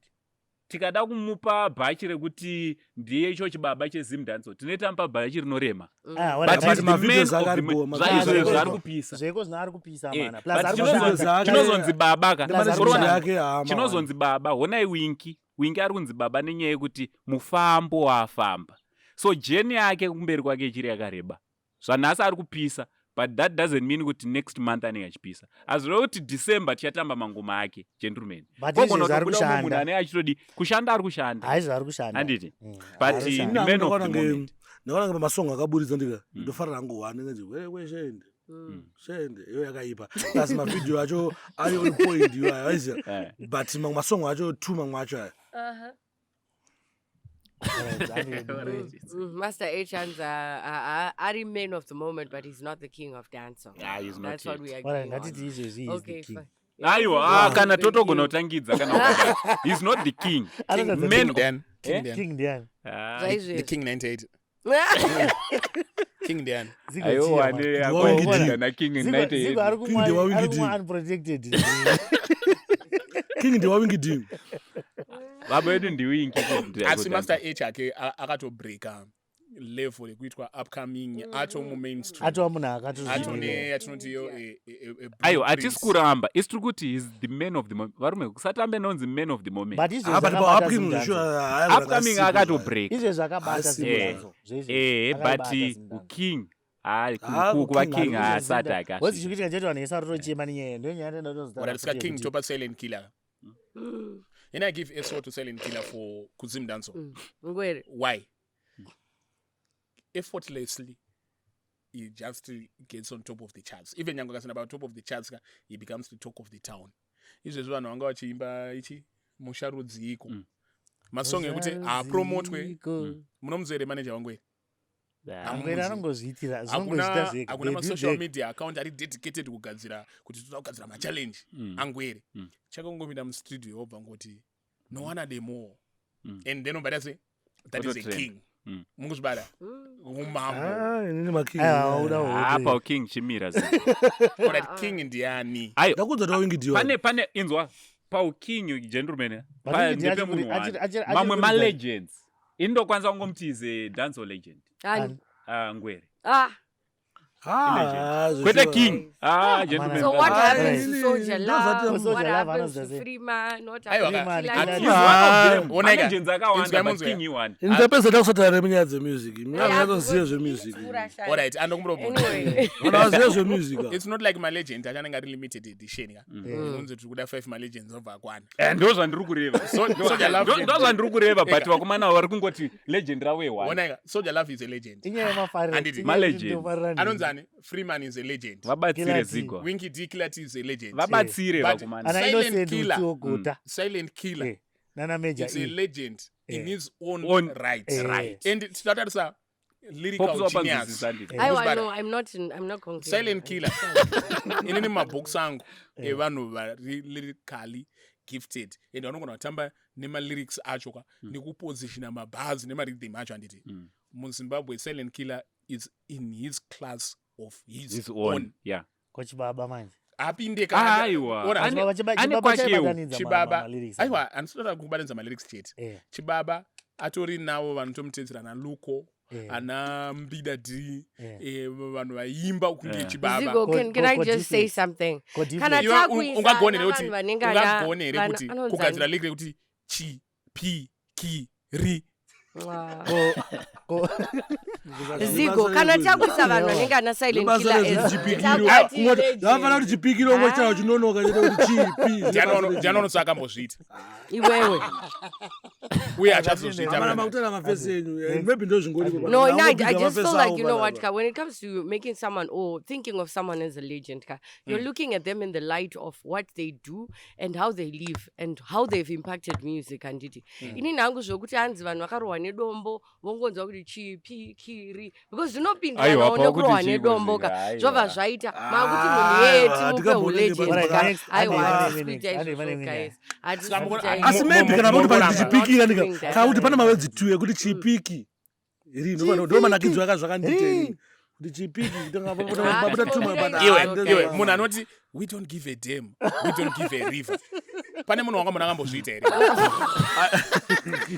tikada kumupa bhachi rekuti ndiye icho chibaba cheZimdancehall, tinoita mupa bhachi rinorema. Ah, But but he's the man mavideos of the ake mo- ari bho, zvaizvo mavideos izvo ari kupisa. Zveko zvino ari kupisa Eh, mana. Plus but ari kushanda. chinozonzi baba ka. Plus ari Unoona? kushanda. Yake hama. Chinozonzi baba, honai Winky. Winky ari kunzi baba nenyaya yekuti mufambo waafamba, so journey yake kumberi kwake ichiri yakareba. Zvanhasi ari kupisa, but that doesn't mean kuti next month anenge achipisa. Hazvireva kuti December tichatamba mangoma ake, gentleman. But Kogona izvezvi ari kutobuda umwe munhu kushanda. anenge achitodi kushanda, ari kushanda. Haizvo, ari kushanda. Handiti? But Ari kushanda. the man of the moment. Ndakaona nge pamasongo akaburitsa, ndika ndofarira hangu one ngenzi wewe shende shende, iyo yakaipa. Plus mavhidhiyo acho ari on point iyo ayo, aiziya. But mamwe masongo acho two, mamwe acho aya. Alright, ane- Master H hands ari man of the moment, but he's not the king of dancehall. Yeah, he's not That's what yet. we agree Alright, on. ngatiti izvezvi he is the Okay, king. fine. Aiwa, ah, kana totogona kutangidza kana ukadaro. He's not the king. Another Man King of- Dan. King Eh? Dan. King ndiani? Ah, Zvaizvezvi. The King 98. King Dan. Zigo aiwa, chiya, man. ane Winky D. akwaida na King Zigo 98. ari King kumwa ndewa ari Winky D. kumwa unprotected. King ndewaWinky D. Baba vedu ndiWinky. Asi Master H ake akatobreaka level yekuitwa upcoming, ato mumainstream. Atova munhu ato akatozvimira. ne yatinoti iyo Aiwa, blueprint. hatisi kuramba isi, tiri kuti he's the man of the moment. Varume, kusatambe nonzi man of the moment. But izvezvi Ah, but akabata paupcoming Zimdancehall. Upcoming akatobreak. Izvezvi akabata Asi- Zimdancehall. Zvezvi Eh, akaibata but Zimdancehall. king, hayi, Ah, kuva kuking king haasi. haasati What's akasvika. chikuitika chete, vanhu vese vari kutochema nenyaya ndonyaya Alright, saka king topa Silent Killer. And I give eso to Silent Killer for kuZimdancehall. Ngwere. Why? Effortlessly he just gets on top of the charts. Even nyange akasina pa top of the charts ka, he becomes the talk of the town. Izvezvi vanhu vanga vachiimba ichi musharudziko, masong ekuti haapromotwe. Munomuziva here manager wangu here? Ngwere anongozviitira, zvinongozviita zvega. Hakuna They do masocial that. media account ari dedicated kugadzira kuti toda kugadzira machallenge angwere. Chakangopinda mustudio, wobva ngoti no one demo, and then obva say that is a Ototrend. king. Mukuzvibara umambo. Ah, inini making. Aiwa, uda Apa hope. king chimira zi. Alright, king ndiani? Aiwa, Ndakudza kuti waWinky D. pane inzwa pauking, gentleman. But Winky D Ndepe munhu one. achiri Mamwe kuridza. malegends, ini ndokwanisa kungomuti is a dancehall legend. Ani? Ah, Ngwere. Ah, Kwete king, ah, gentleman. So what Ah, happens to really? Soldier Ndozvati- Love? Soul What Jah Love happens to anozwa sei? Freeman? What Aiwa, happens to Freeman, Killer Killer T? He's one of them. Oneka. Malegends akawanda, Inzwai but munzwe. king ione. Ndapedza ndakusatara nenyaya dzemusic. Yeah, Mina zvemusic. Alright, andokumurobvunza. Anyway. Vanhu vazive zvemusic. It's not like malegend achanenge ari limited edition ka, unonzi tiri kuda 5 malegends, obva akwana. Eh, ndo zvandiri kureva. Soldier Love. Ndo zvandiri kureva, but vakomana vari kungoti legend ravo ione. Oneka, Soldier Love is a legend. Inyaya yemafariro. Handiti. Malegends. Anonzi ani? Freeman is a legend. Vabatsire. Killer T. Zigwa. Winky D, Killer T is a legend. Vabatsire But- vakomana. Ana Silent Innocent Killer. Utsiwogota. Silent Killer Nana Major is a E. legend in his own, right. Right. And tinotarisa lyrical Pops genius. wapanzwisisa, nditi. Aiwa, Muzvibara. no, I'm not. I'm not concluding. Silent Killer, inini mabhokisi angu evanhu vari lyrically gifted and vanogona kutamba nemalyrics acho ka, nekupositiona mabars nemarhythm acho, handiti? MuZimbabwe, Silent Killer is in his class of his, His own. own, yeah. Kochibaba manje? Apinde. Aiwa. Ona, Ane Chibaba kwachewo. chaibatanidza Chibaba, malyrics. aiwa, handisitoda kubatanidza malyrics chete. Chibaba atori navo vanotomutedzera, ana Luko, ana Mbida D, vanhu vaimba kunge Chibaba. Zigo, can I just say Ko something? Ko Kana Iwe takuisa ungagone here ana kuti vanhu vanenge ungagone here kuti anonzi kugadzira ani? lyric rekuti chi p ki ri? Mwah. Zigo Zigo, kana takuisa vanhu vanenge ana Silent Killer as takuti legend. Zvafana kuti chipikiro ngochitaura chinonoka chete kuti chipi. Ndiani unotsa akambozviita? Iwewe. Uye achazozviita. Amana, makutaura mafesi enyu. Maybe ndo zvingoripo. No, I just feel like, you know what, Ka, when it comes to making someone or thinking of someone as a legend, Ka, you're looking at them in the light of what they do and how they live and how they've impacted music, handiti? Inini hangu zvokuti hanzi vanhu vakarohwa nedombo vongonzwa kuti chipi kiri, because Aiwa, zvinopindiranawo pakuti nekurohwa chiko nedombo ka, zvinga, aiwa. zvobva zvaita makuti munhu yeye timupe Hatingambonenge ulegend Alright, ka. next. Aiwa, Ane- hatisi ane- kuita ane- izvozvo, ane- guys. Hatisi Saka kuita Asi izvozvo. maybe kana kuti Moramba. pachipikira Not doing that. kana kuti pane mawedzi two ekuti chipiki ri ndo manakidzo aka zvakandiitei. Kuti chipeak kutanga Ah, pabuda tumwe but Iwe, ah, iwe, munhu anoti we don't give a damn, we don't give a river, pane munhu wanga munhu akambozviita here?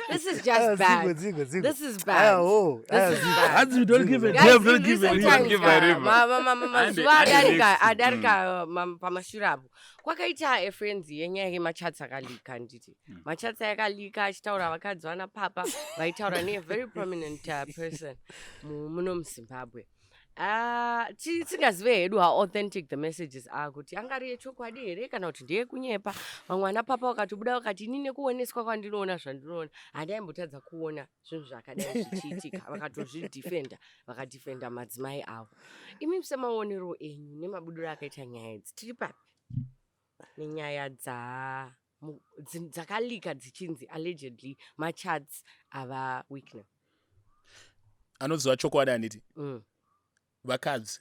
This is just bad. Dzigwe, dzigwe. This is Aya, bad. oh, aya, This is dzigwe. bad. Hanzi we don't give a Guys, damn, don't in give a recent river. times, Give a river. mazuva And adarika next. adarika pamashure apo kwakaita a frenzy yenyaya yemachats akalika, handiti? Machats akalika achitaura vakadzi vana papa vaitaura nevery prominent person muno muZimbabwe. Tisingazive hedu how authentic the messages are, kuti angari echokwadi here kana kuti ndeyekunyepa. Vamwe vana papa vakatobuda vakati, "Ini nekuoneswa kwandinoona zvandinoona, handaimbotadza kuona zvinhu zvakadai zvichiitika." Vakatozvidhifenda, vakadhifenda madzimai avo. Imi semaonero enyu nemabudiro akaita nyaya idzi, tiri papi nenyaya dzakalika dzichinzi allegedly machats ava Wicknell? Anoziva chokwadi, handiti? Vakadzi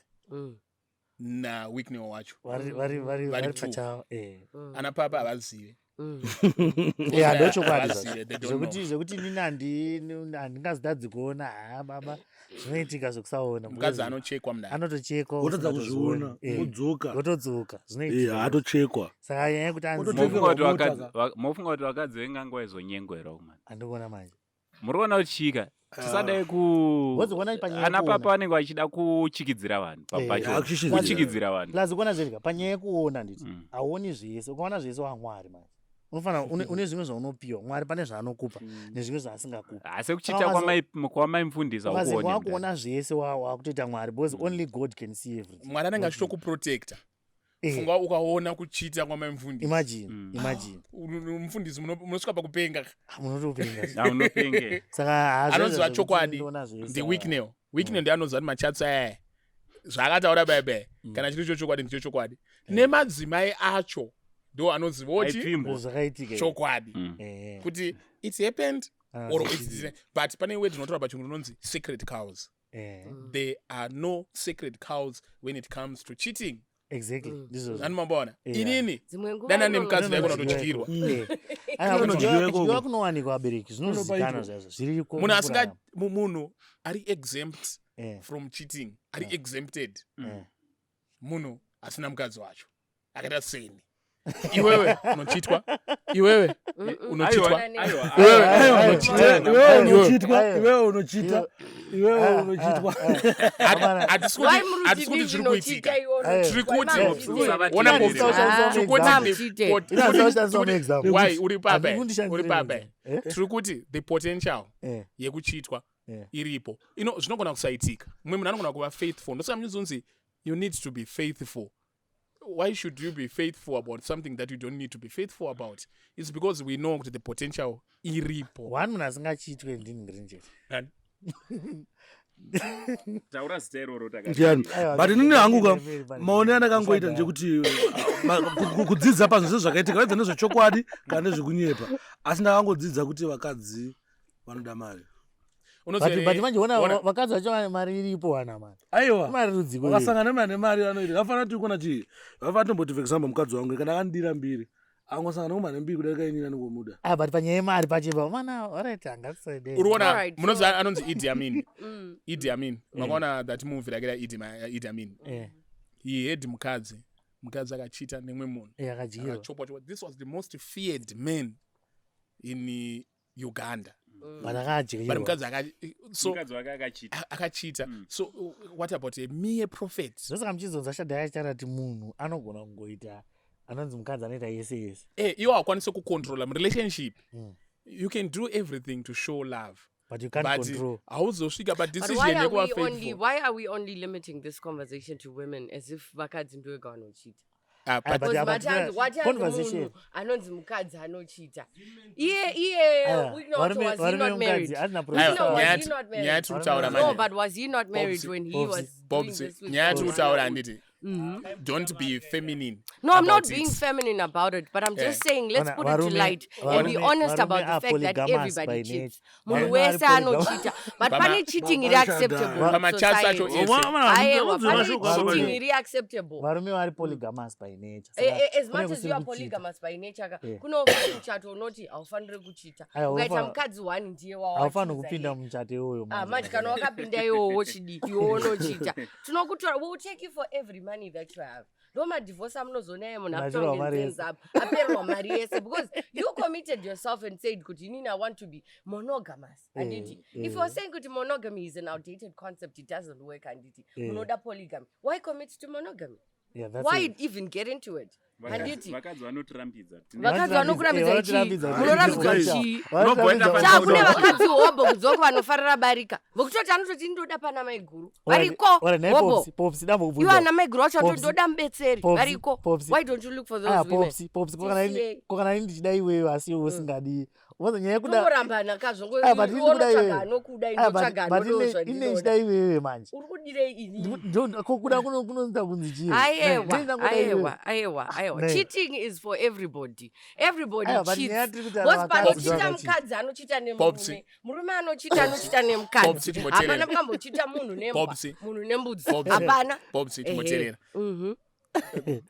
naWicknell wacho Vari vari two. pachavo, eh. Ana papa havazive. Yeah, ndochokwadi. Havazive, they don't know. Zvekuti inini handingazotadzi kuona, ha baba, zvinoitika zvekusaona. Mukadzi anochekwa mudai. Anotochekwa. Wotadza usingatozioni. kuzviona, Eh, wodzoka. wotodzoka. Eh, Zvinoitika. atochekwa. Saka nyaya yekuti anzi Wotochekwa. Mofunga kuti Mota ka. mofunga kuti vakadzi venganga vaizonyengwa here umana? Handikuona manje. Muri kuona kuti chika tisadai ku Wozoona panyaya ana yekuona. papa vanenge vachida kuchikidzira vanhu papacho. Eh, kuchikidzira. Kuchikidzira vanhu. Plus kuona zverika panyaya yekuona, nditi hauoni zvese. Ukaona zvese waMwari manje, unofanira une zvimwe zvaunopiwa Mwari, pane zvaanokupa nezvimwe zvaasingakupa. Asi kuchita kwamaimufundisa. Ukazi wakuona zvese, wakutoita Mwari, because only God can see everything. Mwari anenge achitokuprotecta. Eh, Funga ukaona kuchita kwamaimufundisi. Imagine, imagine. Mufundisi munosvika pakupenga. Ah, munotopenga. Unopenge. Saka ha, Anoziva zvekuti chokwadi ndoona zvese, ndiWicknell. Wicknell ndiye anoziva kuti machats aya zvaakataura baibai, kana chiri chochokwadi, ndicho chokwadi. Nemadzimai acho ndo anoziva kuti Aipfimbwa. Zvakaitika. Chokwadi kuti it happened Ah, or it didn't. But pane word inotaura pachirungu rinonzi sacred cows. There are no sacred cows when it comes to cheating. Exactly, ndizvozvo. Ani mamboona? Yeah. Inini Dzimwe nguva dana nemukadzi ndaigona Kunodyirwa kutodyirwa. iko. Eh. Aiwa, Kunodyiwa ikoko. kudyiwa kunowanikwa, vabereki, zvinozikanwa zvazvo, zviriko Munhu asinga mukurarama. munhu ari exempt from cheating, ari exempted, munhu asina mukadzi wacho akaita seni. Iwewe unochitwa, iwewe unochitwa. Aiwa, Iwewe, aiwa. aiwa, unochita. Iwewe unochitwa. Aiwa. Iwewe unochita, iwewe unochitwa. Hatisi Why kuti muri hatisi kuti zviri kuitika. Tiri kuti ona Popsi, Popsi, tiri kuti Mamuchite. Why uri papa? Handikundishandisire Uri papa. example. Eh? Tiri kuti the potential yekuchitwa iripo. Ino zvinogona kusaitika. Mumwe munhu anogona kuva faithful. Ndosaka muchizonzi you need to be faithful. Why should you be faithful about something that you don't need to be faithful about? It's because we know kuti the potential iripo. One munhu asingachitwe ndini Ngrinjet. Nani? Taura zita iroro. Ndiani? Aiwa, But inini hangu ka, very maonero andakangoita ndechekuti kudzidza pazvinhu zvese zvakaitika, whether nezvechokwadi kana nezvekunyepa, asi ndakangodzidza kuti vakadzi vanoda mari. Unoziva But manje ona, ona. vakadzi vacho mari iripo, wana mari. Aiwa, Mari rudziko? vakasangana nemari, nemari vanoita. Vafanira kuti kona chii, vafanira tomboti, for example, mukadzi wangu kana akandidira mbiri, angosangana nemari nembiri kudarika inini anongomuda. Ah, but panyaya yemari pachipa mana, alright, angatisade. Uri kuona, Alright, munoziva anonzi Idi Amin? Idi Amin, makaona that movie rakaita Idi Amin? Eh, He had mukadzi, mukadzi akachita nemwe munhu. Eh, akadyirwa. Akachopwa chopwa. This was the most feared man in Uganda. But akadyirwa. But mukadzi so Mukadzi wake akachita. Akachita. So what about a mere prophet? Zvosaka muchizonzwa Shadhai achitaura kuti munhu anogona kungoita anonzi mukadzi anoita yese yese. Eh, iwo haukwanisi kucontrola murelationship. You can do everything to show love, But you can't but control. hauzosvika But why padecision are yekuva we only faithful. why are we only limiting this conversation to women, as if vakadzi ndovega vanochita? Ah, Ah, but but Because watanzi conversation. munhu anonzi mukadzi anochita iye iye Aya, Wicknell wacho, was he varume not vemukadzi married? asina Aiwa, profile. No, was nyaya he not married? nyaya tiri kutaura No, manje. but was he not married Popsi, when he Popsi, was doing Popsi, this with nyaya tiri Mwana kutaura, uyu? handiti? Don't be feminine. No, I'm not about being it. feminine about it, but I'm just Yeah. saying let's Vana- put it to light and be varume- honest varume about the are fact that polygamous by everybody cheats. nature. Munhu Varume vari wese polygamous. anochita, but Pama- pane cheating iri Pamashada. acceptable in Pamachats acho society. ese. Aiwa, pane Varume- cheating iri acceptable. Varume vari polygamous by nature. Eh, Saka eh, as kune much as kusiri you are kucheata. polygamous by nature ka Yeah. kuno futi muchato unoti haufaniri kuchita. Aiwa, Ukaita haufa- mukadzi one ndiye Haufaniri wawachuza kupinda iye. mumuchato iwoyo. Ah, manje kana wakapinda iwowo wochidii iwe unochita tinokutora, we will take you for every money that you have. Ndo madivorce amunozoona iye munhu Unatorwa mari yese. akutongenzenza apa aperwa mari yese because you committed yourself and said kuti inini I want to be monogamous, handiti? If you're saying kuti monogamy is an outdated concept, it doesn't work, handiti? Munoda polygamy, why commit to monogamy? Yeah, that's Why it. even get into it, handiti? Vakadzi vanotirambidza. Vakadzi vanokurambidza chii? Vanotirambidza. Munorambidzwa Guys. chii? Unogoenda Chakune Unogoenda. vakadzi hobho kudzoko vanofarira barika vokutoti anototi ndoda pana maiguru variko Ora, nhai hobho. Popsi, Popsi, ndambokubvunza. Iwo ana maiguru vacho vanoti Popsi. ndoda mubetseri Popsi, variko. Popsi. Why don't you look for those Ah, women? Popsi, Popsi, ko kana TCA. ko kana ini ndichida iwewe asi iwe usingadi. Unoza nyaya yekuda Tongorambana kazvongo. Ah, but ini ndikuda Unotsvaga iwewe. anokuda, Ah, inotsvaga but anodawo ine zvandinoda. ndichida iwewe manje. Uri kudirei ini? Ko kuda kunoita kunzi chii? Aiwa, Ndini ndangoda iwewe. aiwa, aiwa, aiwa. Nei. Cheating is for everybody. Everybody Aiwa, but cheats. nyaya tiri kutaura Because vakadzi panochita vakacheat. mukadzi anochita Popsi. nemurume, murume anochita anochita Popsi, nemukadzi. chimboteerera. Hapana mukambochita munhu nembwa, Popsi. munhu nembudzi. Popsi. Hapana. Popsi, Ehe. chimboteerera.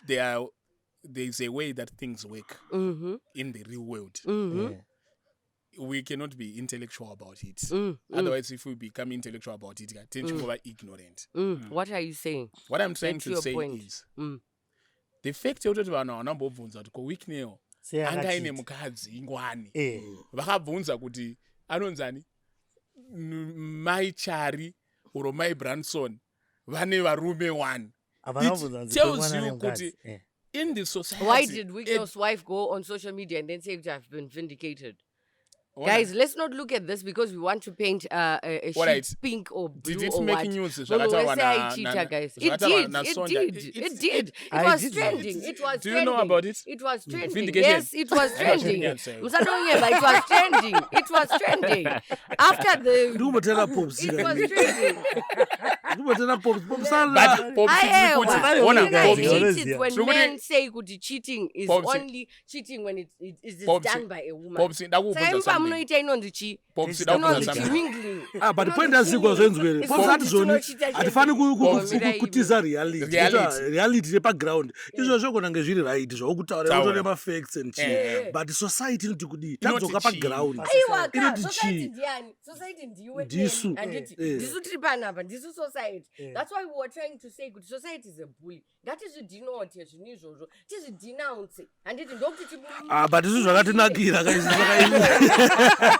There is a way that things work in the real world. We cannot be intellectual about it. Otherwise, if we become intellectual about it, tichingova ignorant. What are you saying? What I'm trying Get to your say point. is the fact yekutoti vanhu havana kumbobvunza kuti ko Wicknell Sei anga aine akacheat? mukadzi ingwani. Vakabvunza kuti anonzani Mai Chari oro Mai Branson vane varume one. Havana It kubvunza kunzi tells ko mwana you nemukadzi. kuti in the society Why did Wicknell's wife go on social media and then say, "I've been vindicated"? Ona, Guys, let's not look at this because we want to paint a sheep Alright. pink or blue Did it or make what. news Munhu zvakataurwa wese aicheata, guys. It zvakataurwa did. It naSonja? did. It did. It I was didn't. trending. It was Do you know trending. about it? It was trending. Vindication. Yes, it was trending. Aiwa, Musadonyeba, it was trending. It was trending. After the Ndikumbotera Pops. It was trending. Ndikumbotera Pops. Pops But Popsi, tiri Aiwa. kuti ona Inini I Popsi, hate it Unoziva. when Tiri kuti- men say kuti cheating is Popsi. only cheating when it is Popsi. done by a woman. Popsi, Saka ndakubvunza imi something. pamunoita inonzi chii? Popsi, Inonzi ndakubvunza something. chimingling. Ah, but point azikwa zvenzwere. Pops ati zvoni hatifani Popsi. kutiza reality. Reality. Reality yepaground izvo zvogona kunge zviri right zvaukutaura, Taura. utore mafacts and chii, but society inoti kudii tadzoka Inoti chii? paground? Aiwa ka, Inoti society chii? ndiani? Society ndiwe Ndisu. neni, handiti? Ndisu tiri panapa, ndisu society. That's why we were trying to say kuti society is a bully. Ngatizvidenote zvinhu izvozvo, tizvidenounce, handiti? Ndokuti Ah, but izvi zvakatinakira ka izvi.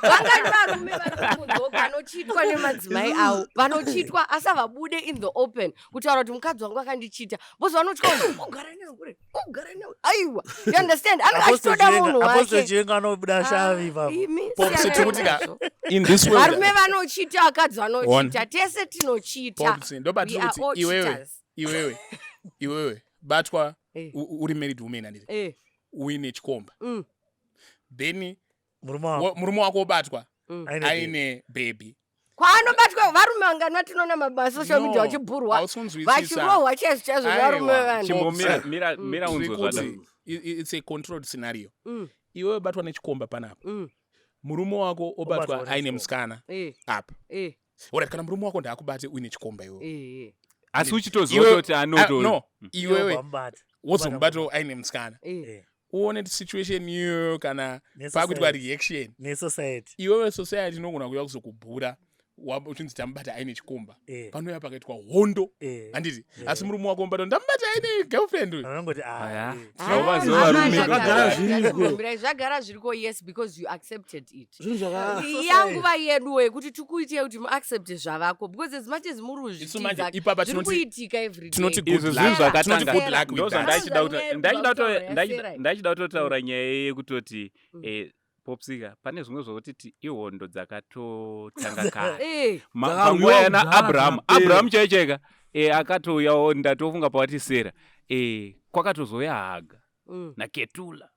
Vangani varume vari kudzoka vanochitwa nemadzimai avo, vanochitwa asi havabude in the open kutaura kuti mukadzi wangu akandichita because vanotya kuti ugara nehure, ugara nehure. Aiwa, you understand? Anenge achitoda munhu Apostle wake. Chiwenga anobuda shavi ipapo. Imi, Popsi, siyanai tiri kuti ka nazvo. in this world Varume vanochita, vakadzi vanochita, tese tinochita. Popsi, ndobatiri We are kuti all iwewe cheaters. iwewe batwa uri married woman, handiti? Uine chikomba, then Murume wako murume wako obatwa aine aine baby. Kwaanobatwa varume vangani vatinoona masocial No, media vachibhurwa, hausi kunzwisisa. vachirohwa chaizvo chaizvo varume Aiwa, vanhu? Chimbomira, mira, mira. Tiri Unzwe zvada. kuti it's a controlled scenario. Iwewe batwa nechikomba panapa, murume wako obatwa Obatwa aine nechikomba. musikana apa. Alright, kana murume wako ndaakubate uine chikomba iwewe, Asi uchitoziva kuti anoto Ah, no, iwewe Wamubata. wozomubata aine musikana, uone situation iyoyo kana pakuitwa reaction. Nesociety. Iwewe society inogona kuuya kuzokubhura uchinzi tamubata aine chikomba. Panouya pakaitwa hondo, handiti? Asi murume wako mubata, ndamubata aine girlfriend uyu. Vanongoti ah, Aya. eh. Tinovaziva varume. Zvakagara zviriko. Zvagara zviriko, yes, because you accepted it. Zvinhu zvaka Yanguva yedu yekuti tikuitei kuti muaccepte zvavako, because as much as muri Isu manje kuzvitiza, ipapa zviri kuitika every tinoti day. good Izvi zvinhu luck. Tinoti zvakatanga. good luck with Ndo that. zvandachida Zvangu kutaura, yasera. Ndachida kutotaura nyaya yekutoti Popsika, pane zvimwe zvokuti ihondo dzakatotanga kare. Dzakarwiwa Panguva yana kudhara, Abraham, dzakapera. Abraham chaichaika akatouyawo. Ndatofunga pawati Sera, kwakatozouya Haga. Naketula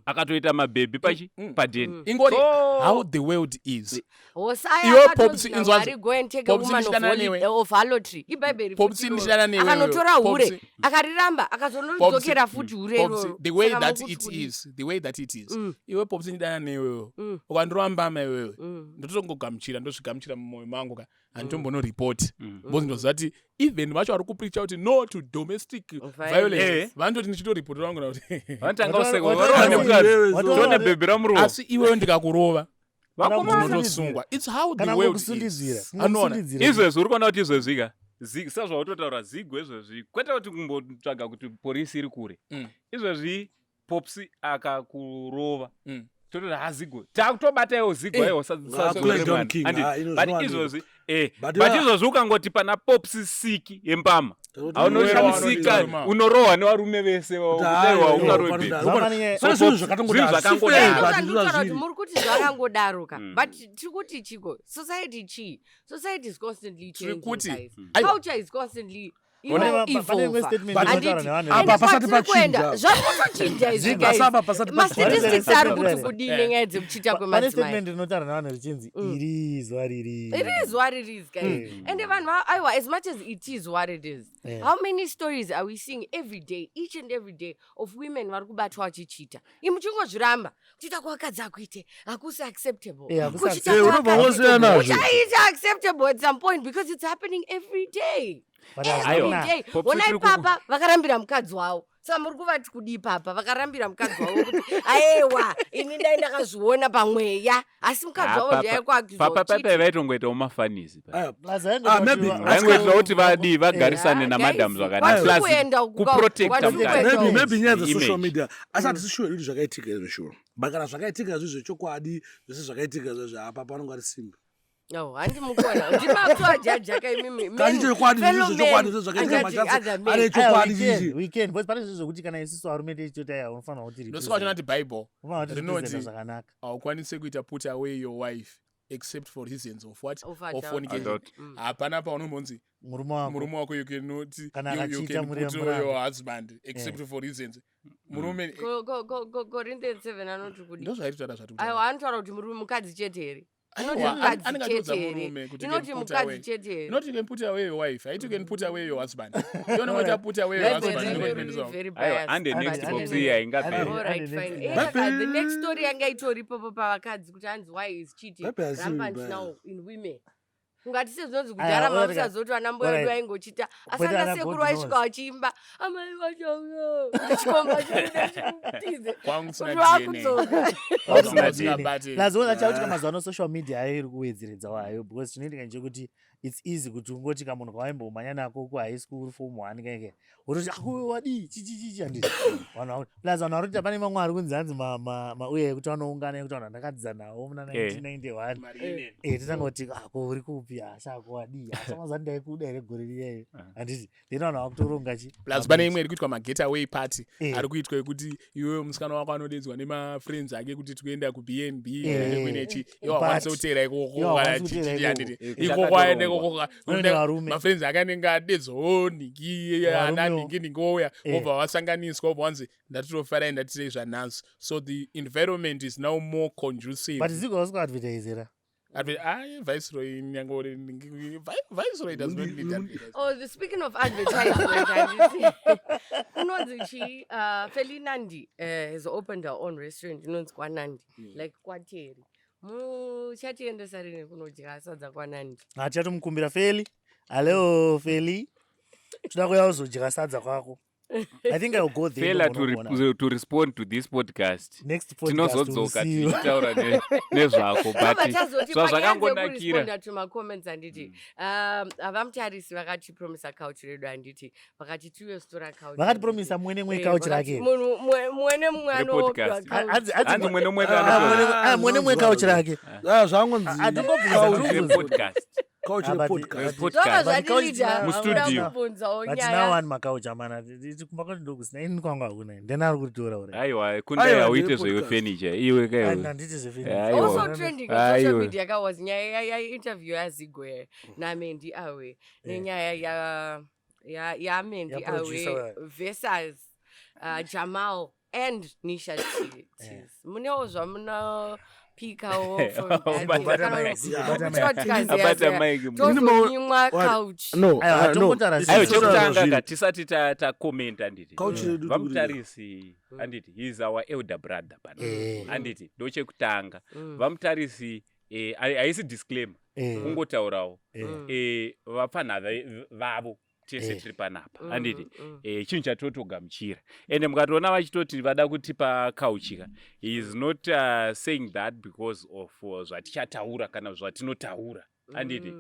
akatoita mabhebhi pachi padeni. Ingori So- how the world is. Hosaya Iwe akatonzi Popsi, naMwari, inzwanzi. go and take a Popsi, woman of ndichidana newe. of harlotry. Ibhaibheri Popsi, futi iroro. ndichidana newe Akanotora iwewe. hure, Popsi. akariramba, akazonoridzokera futi hure Popsi, iroro. the way Saka that mukuti it kudii? is, the way that it is, iwe Popsi, ndidana newewo, ukandirova mbama iwewe, ndototongogamuchira, ndozvigamuchira mumwoyo mangu ka, handitombonoripoti because ndoziva kuti even vacho vari kupreacha kuti no to domestic Violence. violence, Eh. vanototi ndichitoripotera vangu kuti Vanotanga kuseka, Watora- varohwa nemukadzi. watora- Tone bhebhi ramurohwa. Asi iwewe ndikakurova, Vakomana. ndinotosungwa. It's how the Kana world kungokusundidzira, is. Anoona. kungokusundidzira. Izvezvi uri kuona kuti izvezvi ka, sezvautotaura Zigo, izvezvi kwete kuti kumbotsvaga kuti porisi iri kure. Izvezvi Popsi akakurova, tototi ha, Zigo, takutobata iwo Zigo. Aiwa. Ah, play down king. Ah, ino But zvinowanikwa. izvezvi But but izvezvi ukangoti pana Popsi siki yembama, Tototi aunoshamisika, Unorohwa. unorohwa nevarume vese. Kuti Kudaiwa hayi, ungarowe panoda- bhebhi. Zvafaniye- Pane zvinhu zvakangodaro. Zvinhu zvakangodaro. Asi fair, but Ndozvandinotaura kuti ndozvazviri. muri kuti zvakangodaro ka, Mm. but tiri kuti chiko society chii? Society is constantly Tiri changing, kuti- guys. Aiwa. Culture is constantly Pane imwe evolve. statement But- inotaura nevanhu. Apa Ende pasati kwatiri kuenda, pachinja. zvakutochinja izvi, Zigo. guys. Asi apa pasati pachinja. Mastatistics ari kuti kudii nenyaya dzekuchita Pane kwemadzimai? statement inotaura nevanhu richinzi iri zuva riri. It is what it is, guys. And vanhu aiwa, as much as it is what it is, how many stories are we seeing every day, each and every day, of women vari kubatwa vachichita? Imi muchingozviramba, kuchita kwavakadzi hakuite, hakusi acceptable. Eh, hakusi Kuchita Eh, unobva kwavakadzi wosiyana nazvo. uchaita acceptable at some point because it's happening every day. But Every hazvina- day. Popsi, Ona ipapa vakarambira mukadzi wavo. Saka muri kuvati kudii papa vakarambira mukadzi wavo kuti aiwa, ini dai ndakazviona pamweya, asi mukadzi wavo ndiye Papa paipai vaitongoitawo mafanisi pa. Aya, Plus Ah, vaingoita maybe. kuti Vaingoitira kuti vadii, vagarisane Ah, namadhamu guys, zvakanaka. kwatiri Plus, kuenda kuprotecta kwatiri mukadzi. kuenda Maybe uku. maybe nyaya dzesocial Image. media, asi hatisi sure kuti zvakaitika izvo, sure, but kana zvakaitika izvo zvechokwadi, zvese zvakaitika izvozvo, apa panonga ari simba. No, handi mukuona ndimakutoajajaka imimi. Kasi chokwadi, zvese zvechokwadi, zvese zvakaitika, machasi ari Aiwa, echokwadi we can, chichi. we can, because pane zvinhu zvokuti kana isusu varume tichitoti aiwa, unofanira kuti Ndosaka vachona kuti Bible unofanira kuti rinoti representa zvakanaka. haukwanisi kuita put away your wife except for reasons of what? Of Of adultery. fornication. Adult. Hapana paunombonzi Murume wako murume wako, you cannot Kana you akachiita can muri put muranda. your husband except for reasons murume. Corinthians 7 anoti kudii? Ndozvaititaura zvati. Aiwa, anotaura kuti murume mukadzi chete here? Inoti Aiwa, mukadzi anenge achiudza chete here? murume kuti Inoti can put mukadzi away. chete here? Not you can put away your wife, haiti you can put away your husband. Ionongoita put away your Bible husband. renyu Ndiko riri ndinoendesa. very Aiwa, biased. ande But next ande Popsi next. haingaperi. Ande- All right, next. fine. Bye. Eh, saka the next story yanga itoripopo pavakadzi kuti hanzi why is cheating Bye bye, asi rampant bye. now in women? Ungati sezvinonzi Aya, kudhara alright. mamusazoti vana mbuya vedu Alright. vaingochita, asi Kwete ana ana sekuru God vaisvika knows. vachiimba, amai vachauya, chikomba chikuda chikutize Kwangu kuti kusina DNA. vakudzoka. Kusina Kwangu DNA. kusingabati. Plus ona chautika mazuva ano, social media hayo iri kuwedzeredzawo hayo, because chinoitika ndechekuti it's easy kuti ungoti kamunhu kawaimbomhanya nako kuhigh school form one keke, wototi akuwe wadii chichichichi, handiti vanhu plus vanhu vari kuita, pane mamwe ari kunzi hanzi mauya ekuti vanoungana, ekuti vanhu vandakadzidza nawo muna 1991. Mariine. Eh, totanga kuti ako uri kupi, asako wadii, asamazuva ndaikuda here gore riyayo, handiti? Then vanhu vakutoronga chi Plus pane imwe iri kuitwa magetaway party, ari kuitwa ekuti iwewe musikana wako anodedzwa nemafriends ake kuti tikuenda kuBnB kuinechi, iwo hakwanisi kuteera ikoko. Iwo Kana hakwanisi kuteera chichi, ikoko. handiti? Ikoko Ikoko aende chakatorongwa. ikoko. Unoenda varume. Mafriends ake anenge adedzawo nhingi, ana Varumewo. nhingi nhingi ouya, obva vasanganiswa, obva wanzi ndatitofarai, ndatirei zvanhasi. So the environment is now more conducive. But ziko vasikuadvertisera. Ai, Viceroy nyangore, Viceroy does not need advertising. Oh, speaking of advertisement, handiti, kunonzi chi Feli Nandi has opened her own restaurant inonzi kwaNandi, like kwaTeri. Muchatiendesa rini kunodya sadza kwaNandi? Hatichatomukumbira Feli. Hallo Feli, toda kuuya kuzodya sadza kwako. I think I'll go there. Failure to, ndogonokuona. to respond to this podcast. Next podcast Tinozodzoka we'll see you. tichitaura nezvako, Tobva but tazoti zvazvakangonakira. dzekuresponda to macomments, handiti, havamutarisi vakatipromisa couch redu, handiti? Vakati tiuye sitora couch. Vakatipromisa mwene mwe Eh, couch vakati rake. munhu mumwe nemumwe anopiwa Repodcast. couch. Hanzi mumwe nemumwe Ah, mwene mwe couch rake. Ah, zvangonzi Hatongobvunza, couch- hatongobvunza. Repodcast. Couch Ah, repodcast. Repodcast. Zvobva But couch zvatilida Mustudio. kubvunzawo But nyaya. now one makauch amana, kumba kwati ndokusina, ini kwangu hakuna, ndena ari kuritora ura. Aiwa, kundai Aiwa, hauite ndeye podcast. zvefurniture iwe kaiwe. Handiti zvefurniture. Aiwa. Also trending on social Aiwa. media ka was nyaya yainterview yaZigo naMendi Awe, nenyaya yaMendi Yaproducer Awe wayo. versus Jamal. And Nisha Tees. Munewo zvamunopikawo from Abata that. mic, Yeah. abata mic. Abata mic. Tozonyimwa What? couch. No, Aiwa, no. hatombotaura Aiwa, Aiwa, chekutanga ka tisati takomenta handiti. Couch redu Vamutarisi handiti, he is our elder brother pano. Eh. Handiti, ndochekutanga. Mm. Vamutarisi haisi disclaimer, kungotaurawo. Eh. Vapfanha vavo tese tiri panapa, handiti? Chinhu chatotogamuchira, ende mukatoona vachitoti vada kutipa couch ka, he is not saying that because of zvatichataura kana zvatinotaura, handiti?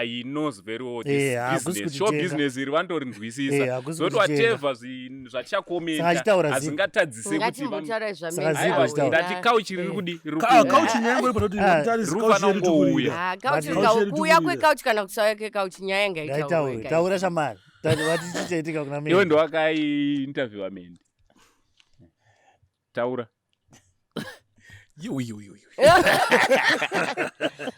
He knows very well this Hakusi business, show kutitenga. business iri vanotorinzwisisa. Hakusi Zoti kutitenga. whatever Saka achitaura zvatichakomenta hazingatadzise kuti Ngatimbotaura Saka Zigo achitaura. ndati couch riri kudi riri Ka- kuuya. Couch nyaya yangu panoti Ah. Mutarisi, Riri couch kufanira yedu kungouya. tikurira. Ah, couch But- Couch yedu kuuya tikurira. kwecouch kana kusauya kwecouch, nyaya ngaitaurwe, Ngaitaure. guys. Taura shamari. Vati chichaitika kuna Iwe Mendy. ndowakaiinterviewa Mendi, taura. Yu, yu, yu, yu.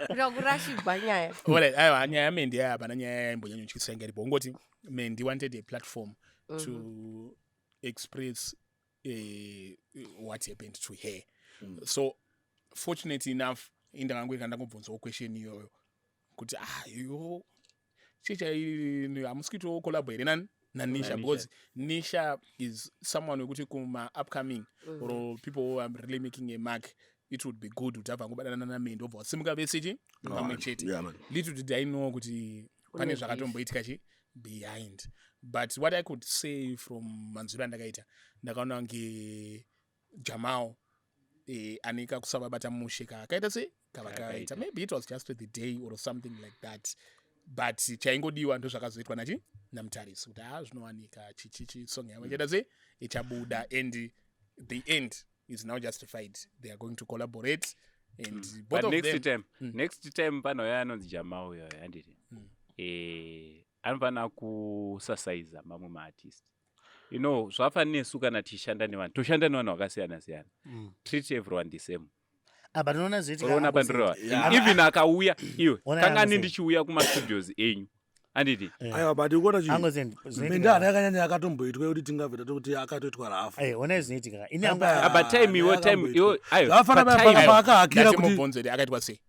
Kuda kurashigwa nyaya. Alright, aiwa, nyaya yaMendi aya hapana nyaya yaimbonyanyotyisa inga iripo. Ungoti Mendi wanted a platform to express what happened to her. So fortunately enough, indakangoika ndangobvunzawo question iyoyo kuti, ah, yo chicha hamusi kuitawo collabo here nani naNisha? NaNisha. Because Nisha is someone wekuti kuma upcoming or people who are really making a mark, it would be good kuti abva angobatana naMendi, obva wasimuka vese chi pamwe chete. Yeah, man. Little did I know kuti pane Une zvakatomboitika chi behind. But what I could say from manzwiro andakaita, ndakaona kunge Jamal ane kakusavabata mushe kaakaita se kavakaita. Kakaita. Maybe it was just the day or something like that, but chaingodiwa ndo zvakazoitwa nachi naMutarisi kuti ha, zvinowanika chichichi song yavo ichaita se ichabuda, and the end is now justified. They are going to collaborate and both But of next them time, next time panouya anonzi Jamal uyoyo, handiti? Anofanira kusasaiza mamwe maartist. Zvafanira nesu kana tichishanda nevanhu, toshanda nevanhu vakasiyana siyana. Treat everyone the same. Ah, but unoona zvoitika Unoona Uncle Saint. pandirova? Yeah. Even akauya iwe, Ona kangani Uncle Saint. ndichiuya kumastudios enyu, handiti? Aiwa, but ukuona chii? Uncle Saint, zvinoitika- Mendi hana yakanyanya akatomboitwa yekuti tingabve tatoti akatoitwa rafu. Ona zvinoitika. Ini Apa- hangu Ah, but time iwo, time Yakamboitwa. iwo, ayo, Zvakafanana patime- paakahakira kuti Ndatimubvunze akaitwa sei.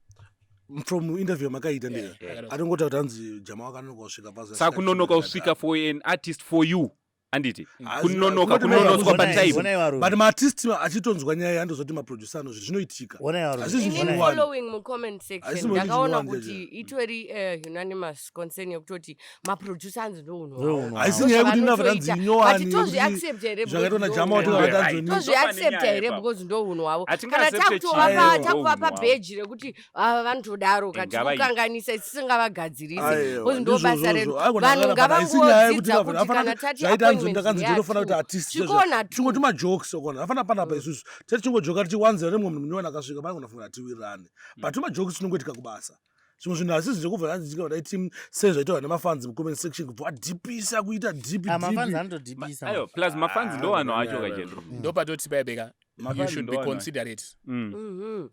From interview makaita ndiyo Yeah. atongotaura kuti hanzi Jama wakanonoka kusvika pasi. Saka kunonoka kusvika for an artist, for you, handiti? Asi- Kunonoka, Asi- kunonotswa Onai- patime. Onai varume. But maartist achitonzwa nyaya, andozoti maproducer anozvi zvinoitika. Onai varume. Asi zvinhu Inini, zvinowanikwa. following mucomment section, Haisi ndakaona mwedzi kuti zvinowanikwa. itori unanimous concern yekutoti maproducer anzi ndounhu. Ndounhu Haisi nyaya yekuti ndinabva ndanzi inyowani. Tozviaccept here? Zvakaitwa naJama kuti Right. vatanzoni. Tozviaccepta here? Ipapo. Because ndo unhu hwavo. Kana Hatingaaccepte takutovapa chinhu, takuvapa ndo unhu hwavo. bheji rekuti ava vanotodaro, Ngavaite. katikukanganisa tisingavagadzirise, Aiwa, because ndo basa ndizvozvozvo. redu. Aiwa, Vanhu ndakana, but haisi nyaya yekuti ngavangodzidza kuti afana kana tati zvaita hanzi appointment ndakanzi ndinofanira kuti ndeyatu, artist chikona tu. chingoti majokes okona afana panapa. Isusu teti chingojoka tichiwanzira nemumwe munhu munyowani akasvika panogona kufunga tiwirirane, but tumajokes tinongoitika kubasa. Zvimwe zvinhu hasizi zvekubva hanzi tinga sezvaitwa nemafans mucomment section, kubva wadhipisa kuita dhipi. Ah, mafans dhipi. anotodhipisa. Ayo, plus mafans ndo vanhu vacho kachendro. Ndopatoti paibeka you Mafans should be ndo vanhu. considerate.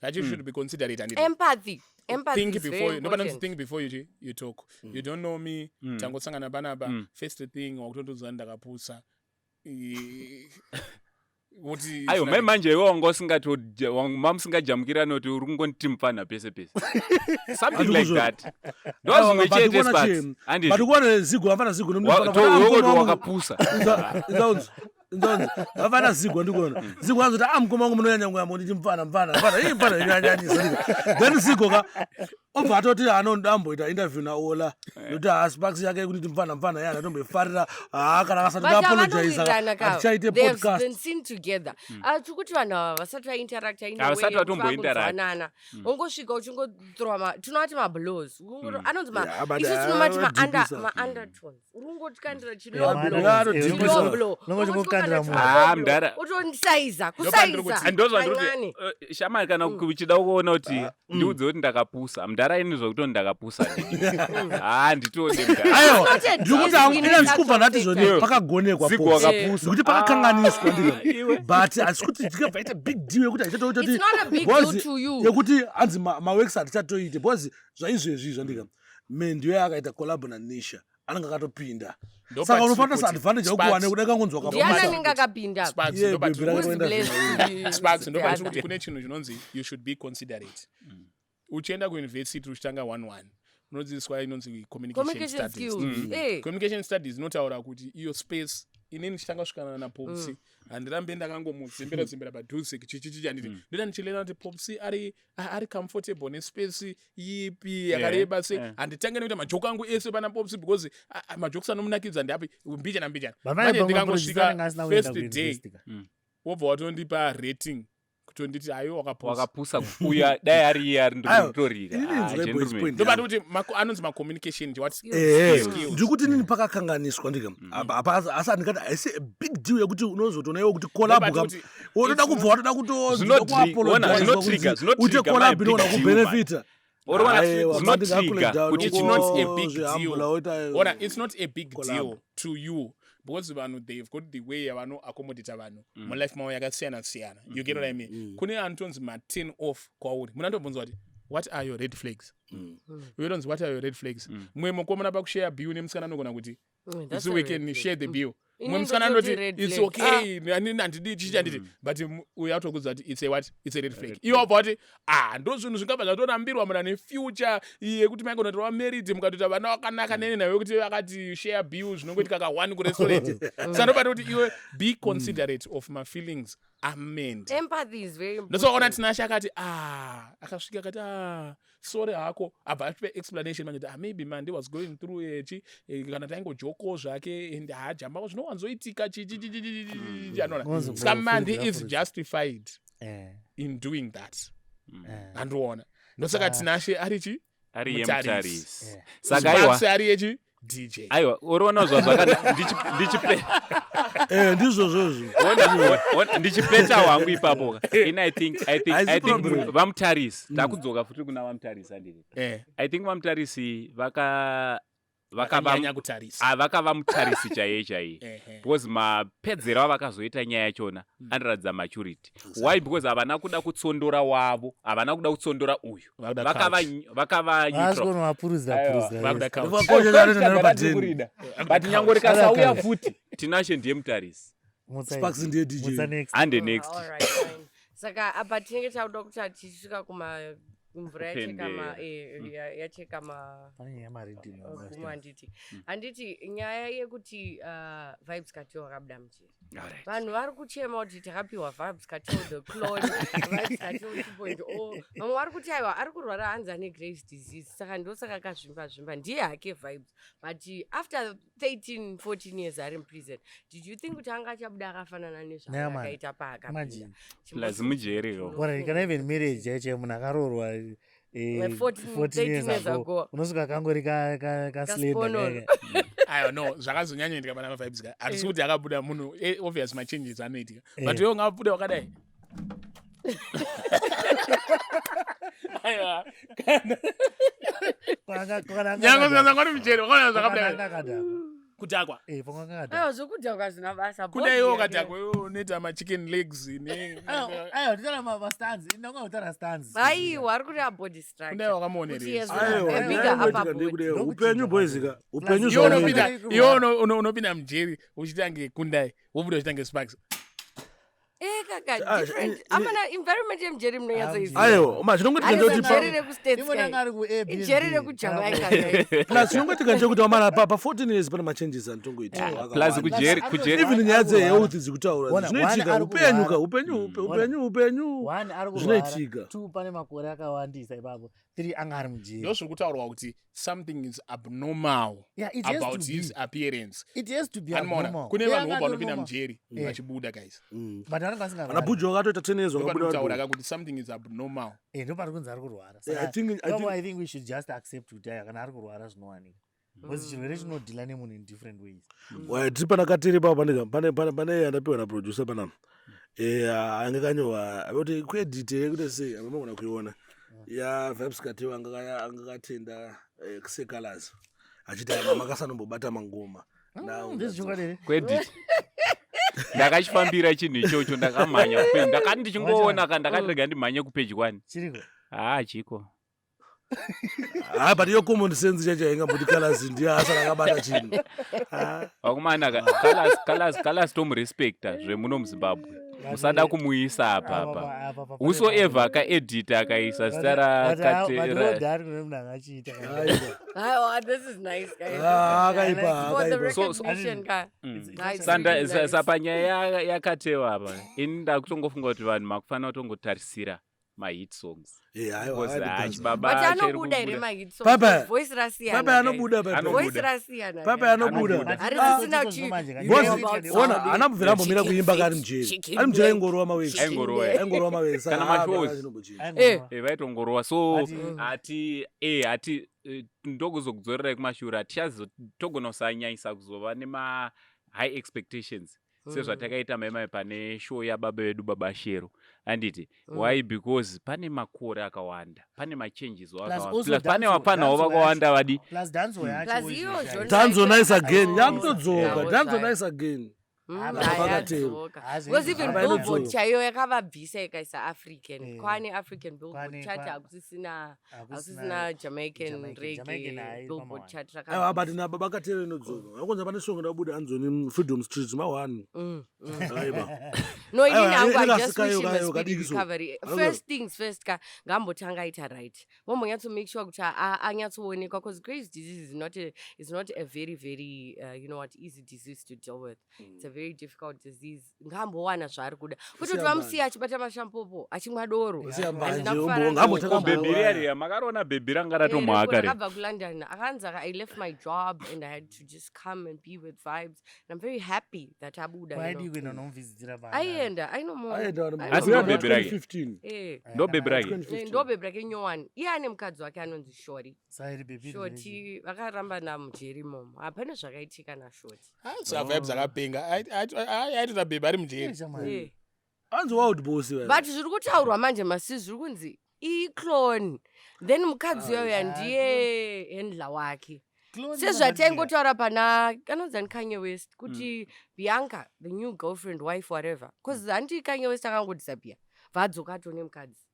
That you should be considerate and Empathy, empathy think is very before you, nobody important. think before you talk. You don't know me, tangosangana panapa. First thing wakutondoziva ndakapusa. Kuti Ayo, mai manje iwe wanga mamusingajamukirani kuti uri kungonditi mupfanha pese pese, something like Handikuzvo. that. Ndo zvimwe chete, Sparks, handiti? But kuona Zigo, afana Zigo. Iwe kuti wakapusa. Inzanzi vafana Zigo, ndikuona Zigo anzoti, a mukoma wangu munonyanya kuyamba nditi mufana, mufana, mufana, ii mufana inonyanyanyisa. Then Zigo ka obva atoti anodamboita interview naOla nokuti haasparks yake yekuti mufana, mufana yana atomboifarira. Haa, kana akasati But apologize, havanowirirana ka. hatichaite They have podcast. been seen together. Ah, tiri vanhu ava vasati vainteracta in a way Havasati yekuti vatombointeract. vakunzwanana. Ungosvika uchingothrowa tinovati mablows, anonzi Yeah, but isusu tinomati vadhipisa. ma-undertones. Uri kungotikandira Yeah, ma-undertones. chiloblo. Unongoti kukandira munhu. Ah, mudhara. Utondisaiza Ndopandiri kusaiza. kuti- Ndozvandiri Kangani. kuti, shamari, kana uchida kuona kuti ndiudze kuti ndakapusa, mudhara, ini zvokuti ndakapusa, ha, nditode mudhara. Aiwa, It's not a ndikuti diss in ina ndichikubva ndati actual zvoni fact. pakagonekwa Zigo po. wakapusa. Nekuti pakakanganiswa ndika, Iwe. but hasi kuti tikabva ita big deal yekuti hatichatoita. It's not a big deal to you. Yekuti hanzi maworks hatichatoite because zvaizvezvi zvandika Mendiyo akaita collab naNisha. Anenge akatopinda. Ndo Saka patiri unofanira kuti advantage Sparks- yaukuwane kudai kangonzwa Ndiani kapasa. anenge akapinda? Sparks, Iye ndo bhebhi patiri rake Who's roenda blessed zvino. to be Sparks, ndo the patiri other? kuti kune chinhu chinonzi you should be considerate. Uchienda kuuniversity uchitanga 11 unodzidziswa inonzi communication Communication studies. skills. Eh. Communication studies inotaura kuti iyo space inini ndichitanga kusvikana naPopsi, handirambe ndakangomuzimbira zimbira padhuze chichichichi, handiti? Ndoita ndichilena kuti Popsi ari comfortable nespace ipi yakareba sei. Handitange nekuita majokes angu ese pana Popsi because majokes anomunakidza ndeapi, mbijana mbijana. Manje ndikangosvika first day, wobva watondipa rating kutonditi ayo wakapusa. Wakapusa uya, dai ari iye ari Aiwa, ndiritorira. inini nzwa boys point. Ndobata kuti anonzi macommunication what Ehe, skills. Ndiri kuti nini pakakanganiswa ndika apa, asi handingati haisi a big deal yekuti unozotoona iwe kuti collab Ndobata ka kuti wotoda it's kubva watoda Ona, kutoapologize zvinotrigger uite collab my inoona big deal, kubenefita. Uri Aiwa, zvinotrigger kuti It's not a big deal. zvihambula woita Ona, it's not a big collab. deal to you because vanhu, they've got the way yavanoaccommodata vanhu mulife mavo yakasiyana siyana, you get what I mean? Kune anotonzi ma-turn off kwauri. Munhu anotobvunzwa kuti, "What are your red flags?" Uyotonzi, "What are your red flags?" Mumwe mukomana pakushare bill nemusikana anogona kuti, That's "Isu a we red can flag. share the bill." Inini Mumwe musikana ndototi anoti, red "It's flag. okay, handidi chichi, handiti?" But uyo atokudza kuti it's a what? It's a red flag. Iwe wabva wati, "Ah, ndo zvinhu zvingabva zvatorambirwa munhu ane future yekuti maikonotorwa married, mukatoita vana vakanaka nene nawe kuti akati share bill zvinongoitika ka1 kurestaurant." Saka ndobata kuti iwe be considerate of my feelings amend. Empathy is very Ndosakaona important. Tinashe akati, ah, akasvika akati, "Ah, sorry hako." Abva atipe explanation manje kuti, "Ah, maybe Mandi was going through echi kana taingojoko zvake and haajambako zvinowanzoitika chichi chichi chichi chichi." Anoona Unonzi saka Mandi kufuridza, is furidza. justified in doing that. Andiona, ndosaka Tinashe ari chi Ari iye mutarisi. mutarisi. Saka aiwa, Sparks ari yechi DJ. Aiwa, uriona zvazvakana ndichipe Eh, ndizvozvozvo. Ona, ndichipeta wangu ipapo ka. In I think Haisi I think problem. vamutarisi, takudzoka futi kuna vamutarisi, handiti? Eh. I think vamutarisi vakava Vakanyanya kutarisa. Ah, vakava mutarisi chaiye chaiye because mapedzero avakazoita nyaya yachona anoratidza maturity. Why? Because havana kuda kutsondora wavo, havana kuda kutsondora uyu. Vakuda Vakava couch. Vakava neutral. Vaasikonovapuruzira Aiwa. puruzira. Vakuda couch. But nyango rikasauya futi, Tinashe ndiye mutarisi. Sparks ndiye DJ. Next. Hande next. Ah, alright, fine. Saka apa tinenge takuda kuti tichisvika kuma mvura yacheka ma Kupendera. yacheka ma Pane yamariddim. Gumo, handiti? Nyaya yekuti Vybz Kartel wakabuda mujeri, vanhu vari kuchema kuti takapiwa Vybz Kartel the clone, Vybz Kartel 2.0. Vamwe vari kuti aiwa, ari kurwara, hanzi ane Graves disease, saka ndosaka kazvimba zvimba. Ndiye hake Vybz, but after 13 14 years ari muprison, did you think kuti anga achabuda akafanana Nah, man. nezvaakaita paakapinda? Imagine. Plus mujeri yo. Ora, kana even marriage chaicho, munhu akaroorwa 14 14 years 13 years ago, ago. unosvika kangori kaslender. Kasponono. Aiwa, no, zvakazonyanyoitika pana maVybz ka, hatisi kuti akabuda munhu obvious machanges anoitika, but iwe ungabuda wakadai? Aiwa, nyange ngori mujeri wakaona zvakabuda kudhakwa. Aiwa, zvokudhakwa zvina basa. Kune iwe ukadhakwa, iwe unoita machicken legs ne Aiwa, nditaura mastands, ndinonga kutaura stands. Aiwa, ari kuti abody structure. Kune wakamuoneresa. Aiwa, A bigger nyaya upper inoitika body. ndeyekuti upenyu, boys ka, upenyu Iwe zvaunoita. unopinda, iwe unopinda mujeri uchitange Kundai, wobuda uchitange Sparks. Eh, kaka Ah, different. Amana environment yemujeri munonyatsoiziva. Aiwa, ma chinongoitika ndekuti Jeri rekustates Ivona kai. ari ku-Airbnb. Ijeri rekuJamaica, guys. Plus chinongoitika ndechekuti wamana pa 14 years pane machanges anotongoitika Plus kujeri kujeri even nyaya dzehealth dzikutaura Ona, zvinoitika one ari upenyu ka kurwara. upenyu upenyu upenyu One, ari kurwara. zvinoitika. Two, pane makore akawandisa ipapo. Three, anga ari mujeri. Ndo zviri kutaurwa kuti something is abnormal Yeah, it has about to his be. appearance. It has to be Anomaona abnormal. kune Yeah, vanhu vobva anga vanopinda normal. mujeri vachibuda, guys. But anenge asingarwari. Ana Buju wakatoita 10 years Ndopari wakabuda. kutaura ka kuti something is abnormal. Eh, ndopari kunzi ari kurwara. Yeah, Saka, I think I think we should just accept kuti aya kana ari kurwara zvinowanika, because chirwere chinodhila nemunhu in different ways. Waya, tiri pana katiri papo pane yandapiwa naproducer panapa ange kanyorwa kuti kuedit here kuti sei amamagona kuiona ya Vybz Kartel anga akatenda secolors achiti aya makasanombobata mangoma. Now Ndezvichokwadi here? Kuedit ndakachifambira chinhu ichocho, ndakamhanya kupeji, ndakati ndichingoona ka, ndakati rega ndimhanye kupeji 1. Chiriko? Haa, chiko. Ha, but iyo common sense chacho haingamboti Colors ndiye asara akabata chinhu. Ah. Vakomana ka- Colors- Colors- Colors tomurespecta zvemuno muZimbabwe, musada kumuisa apa apa. Whosoever akaedita akaisa zita rakate. Dari kune munhu angachiita. Aiwa. Aiwa, this is nice, guys. Ah, akaipa, For the akaipa. recognition ka. Nice, Sanda really nice. Sapanyaya yakatewa apa, ini ndakutongofunga kuti vanhu makufanira kutongotarisira mahit songs. Eh, aiwa, Because akadibhanza. ah, chibaba But chiri anobuda here kubuda. mahit songs? Papa. Voice rasiyana. Papa guys. anobuda papa. Anobuda. Voice rasiyana. Papa guys. anobuda. Anobuda. Harisisina kuti Boss, ona haana kubvira ambomira kuimba kari mujeri. Chicken Ari mujeri leg. aingorova maweki. Aingorova, eh. Aingorova maweki. Saka Kana ah, mashows. baba chinombochinja. Eh. Vaitongorowa so But- hati hati ndokuzokudzorerai kumashure, hatichazo togona kusanyanyisa kuzova nema high expectations sezvatakaita maimai pane show yababa vedu Baba Shero, handiti? Why? Because pane makore akawanda, pane machanges akawanda, Also plus pane vapanawo vakawanda vadi. Plus dancehall yacho Plus iyo izvo genre Dancehall nice again. Oh. Yakutodzoka. Yeah, Dancehall nice again. Vakatero. Yadzoka. Hazi- Because even Haba Billboard inodzoka. chaiyo yakavabvisa ikaisa African. Kwane African Billboard chart, hakusisina hakusisina Jamaican Jamaican. reggae Jamaican hayi Billboard pamawani. chart. Aiwa, but nababa Katero inodzoka. Akonza pane song ndabuda anzoni Freedom Street ma1. Aiwa. No, inini Aiwa, hangu, I inenge just wish him a asikayo speedy kadiki so. recovery. Aiwa. First things first ka, ngambotanga aita right, vombonyatso make sure kuti anyatsoonekwa, because Graves disease is not a very very you know what, easy disease to deal with. It's a very difficult disease. Ngaambowana zvaari kuda kuti Kusiya vamusiya achibata mashampopo, achimwa doro. Kusiya mbanje, Handina kufara. ngambotanga Ko bhebhi riya mbouraya. riya makarona bhebhi ranga ratomhaka re? Rakabva kuLondon, akanzi I left my job and I had to just come and be with Vibes, and I'm very happy that abuda, you Waidi know. kuenda unomuvhizitira pano. Aienda, ainomuona. Aenda vanhu- Asi ndo bhebhi rake? 2015. Ndo bhebhi rake? 2015. Ndo bhebhi rake nyowani. Iye ane mukadzi wake anonzi Shori. Sairi bhebhi. Shoti vakaramba namujeri imomo, hapana zvakaitika naShoti. Vibes akapenga, aitoita bhebhi ari mujeri. Anzi wild boss wewe. But zviri kutaurwa manje masi, zviri kunzi iclone, then mukadzi uyoya ndiye handler wake, sezvataingotaura pana anonzi Kanye West kuti Bianca, the new girlfriend, wife, whatever, because handi Kanye West akangodisappear, vadzoka atone mukadzi.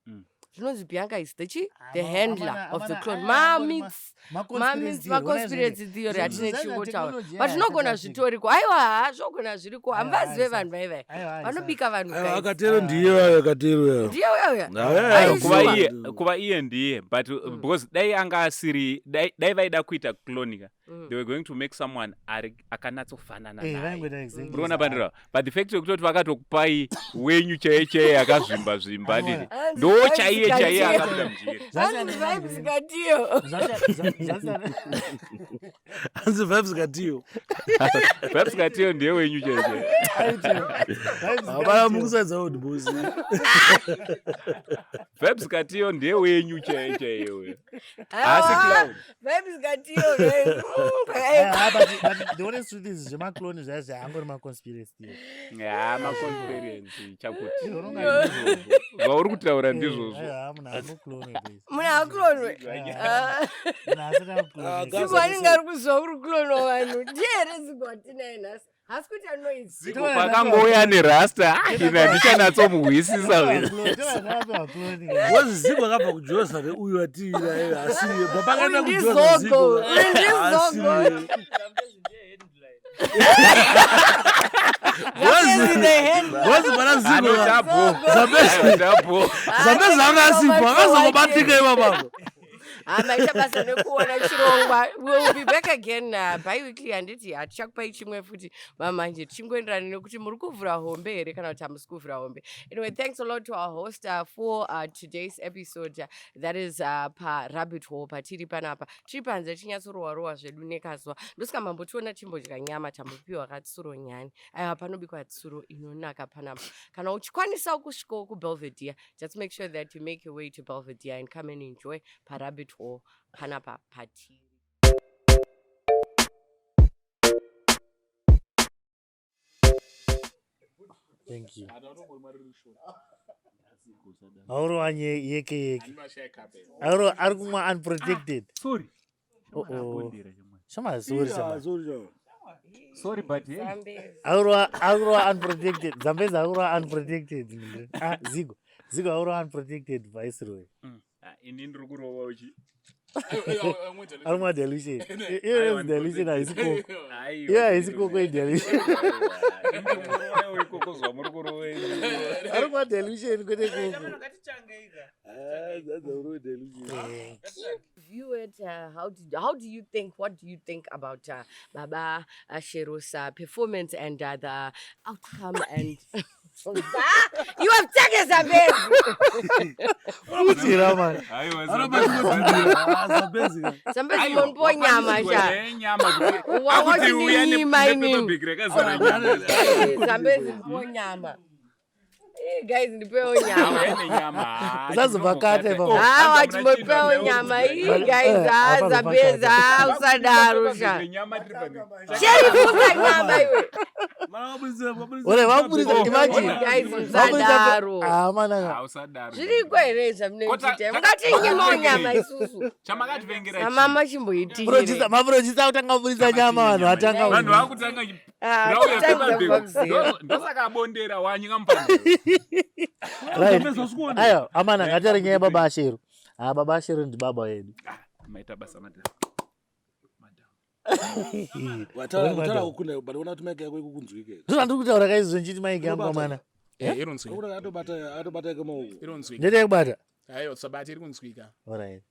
Zvinonzi Bianca is the chi the handler of the clone. Mamix mamix maconspiracy theory hatine chingotaura, but zvinogona zvitoriko. Aiwa, ha, zvogona zviriko, hamuvazive vanhu vaivai vanobika vanhu, Aiwa, guys. Akatero ndiye wayo, Akatero yayo. Ndiye uyoya. Aiwa, Kuva Aishuwa. iye, kuva iye ndiye, but because dai anga asiri, dai vaida kuita clone ka, they were going to make someone ari akanatsofanana naye. Muri pandira, but the fact yekutoti vakatokupai wenyu chaiye chaiye akazvimba zvimba, handiti? Hanzi Ndo Vibes chaiye chaiye Katiyo. akabuda mujeri. Hanzi Vibes Katiyo. Hanzi Vibes Katiyo. Vibes Katiyo ndiye wenyu chaiye chaiye. Hapana, mukusadza wild boss. Vibes Katiyo ndiye wenyu chaiye chaiye uyo, haasi Aiwa, clown. Vibes Katiyo, guys. The honest truth is zvemaclone zvaya zvaangori maconspiracy theory. Ya, maconspiracy chakuti Zvinonga zvauri kutaura ndizvozvo. Aiwa, munhu angoclone, please. Munhu aclonwe. Munhu asati Ah, aclone. guys, Zigo anenge ari kuzwa uri kuclonwa vanhu, ndiye here Zigo atinaye nhasi? Hasi kuita noise. Zigo pakangouya nerasta, ine handichanatsomuhwisisa. Boss, Zigo akabva kuJoza uyu atiira asiye. Pakaenda Uyu kuJoza ndiZogo, Zigo. uyu ndiZogo. Asiye. Zambezi the handler. Boss, pana Zigo. Anotabo. Zambezi. Tabo. Zambezi anga asipo, akazongobatika ipapapo. Ah, maita basa nekuona chirongwa. We will be back again bi-weekly, handiti? Hatichakupai chimwe futi mamanje, tichingoenderana nekuti muri kuvhura hombe here kana kuti hamusi kuvhura hombe. Anyway, thanks a lot to our host for today's episode, that is parabbit hole patiri panapa. Tiri panze tichinyatsorowa rowa zvedu nekazuva, ndosaka mambotiona chimbodya nyama, tambopiwa katsuro nyani. Aiwa, panobikwa tsuro inonaka panapa. Kana uchikwanisawo kusvikawo kuBelvedere, just make sure that you make your way to Belvedere and come and enjoy parabbit hole panapa patiri. Thank you. Aurova yeke yeke. Auro ari kumwa unprotected. Sorry. Oh, oh. Shama, sorry, shama. Sorry, shama. Sorry, but hey. Zambezi. Aurova unprotected. Zambezi aurova unprotected. Ah, Zigo. Zigo aurova unprotected, Viceroy. Ah, ini ndiri kurova uchi. Ari kumwa dilution. Iyo inonzi dilution, haisi koko. Iyo haisi koko, idilution. Ikoko zvamuri kurove. Ari kumwa dilution, kwete koko. View it, how do you think, what do you think about Baba Shero's performance and the outcome? And you have taken Zambezi. Putira man. Zambezi monpo nyama sha. Wawachininyima inini. Rakazara nyama. Zambezi mpo nyama. Guys, ndipewo nyama. Usazobva ipapo. Hawa, chimbopewo nyama ii, guys. Ah, Zambezi, ah, usadaro sha. Sheri, fuza nyama iwe. Ore vaburitsa, imagine. Guys, musadaro. Ah, manaka. Zviriko here zvamunoita? Mungatinyima nyama isusu? Chamakativengera. Amama chimboitire. Producer, maproducer akutanga kuburitsa nyama, vanhu vatanga. Vanhu vakutanga. Ah, kutanga kubva kuzero. Ndosaka abondera wanyika mupano. Right. Aiwa, amana, ngatiare nyaya yababa Ashero. Ah, Baba Ashero ndibaba wedu. Maita basa, madam. Wataura kukunda, but ona kuti mic yako ikukunzwike. Ndozvandiri kutaura kaizvo, nchiti mic yangu, amana. Ironzwika. Atobata atobata ike maoko. Ironzwika. Ndete kubata. Aiwa, sabati iri kunzwika. Alright.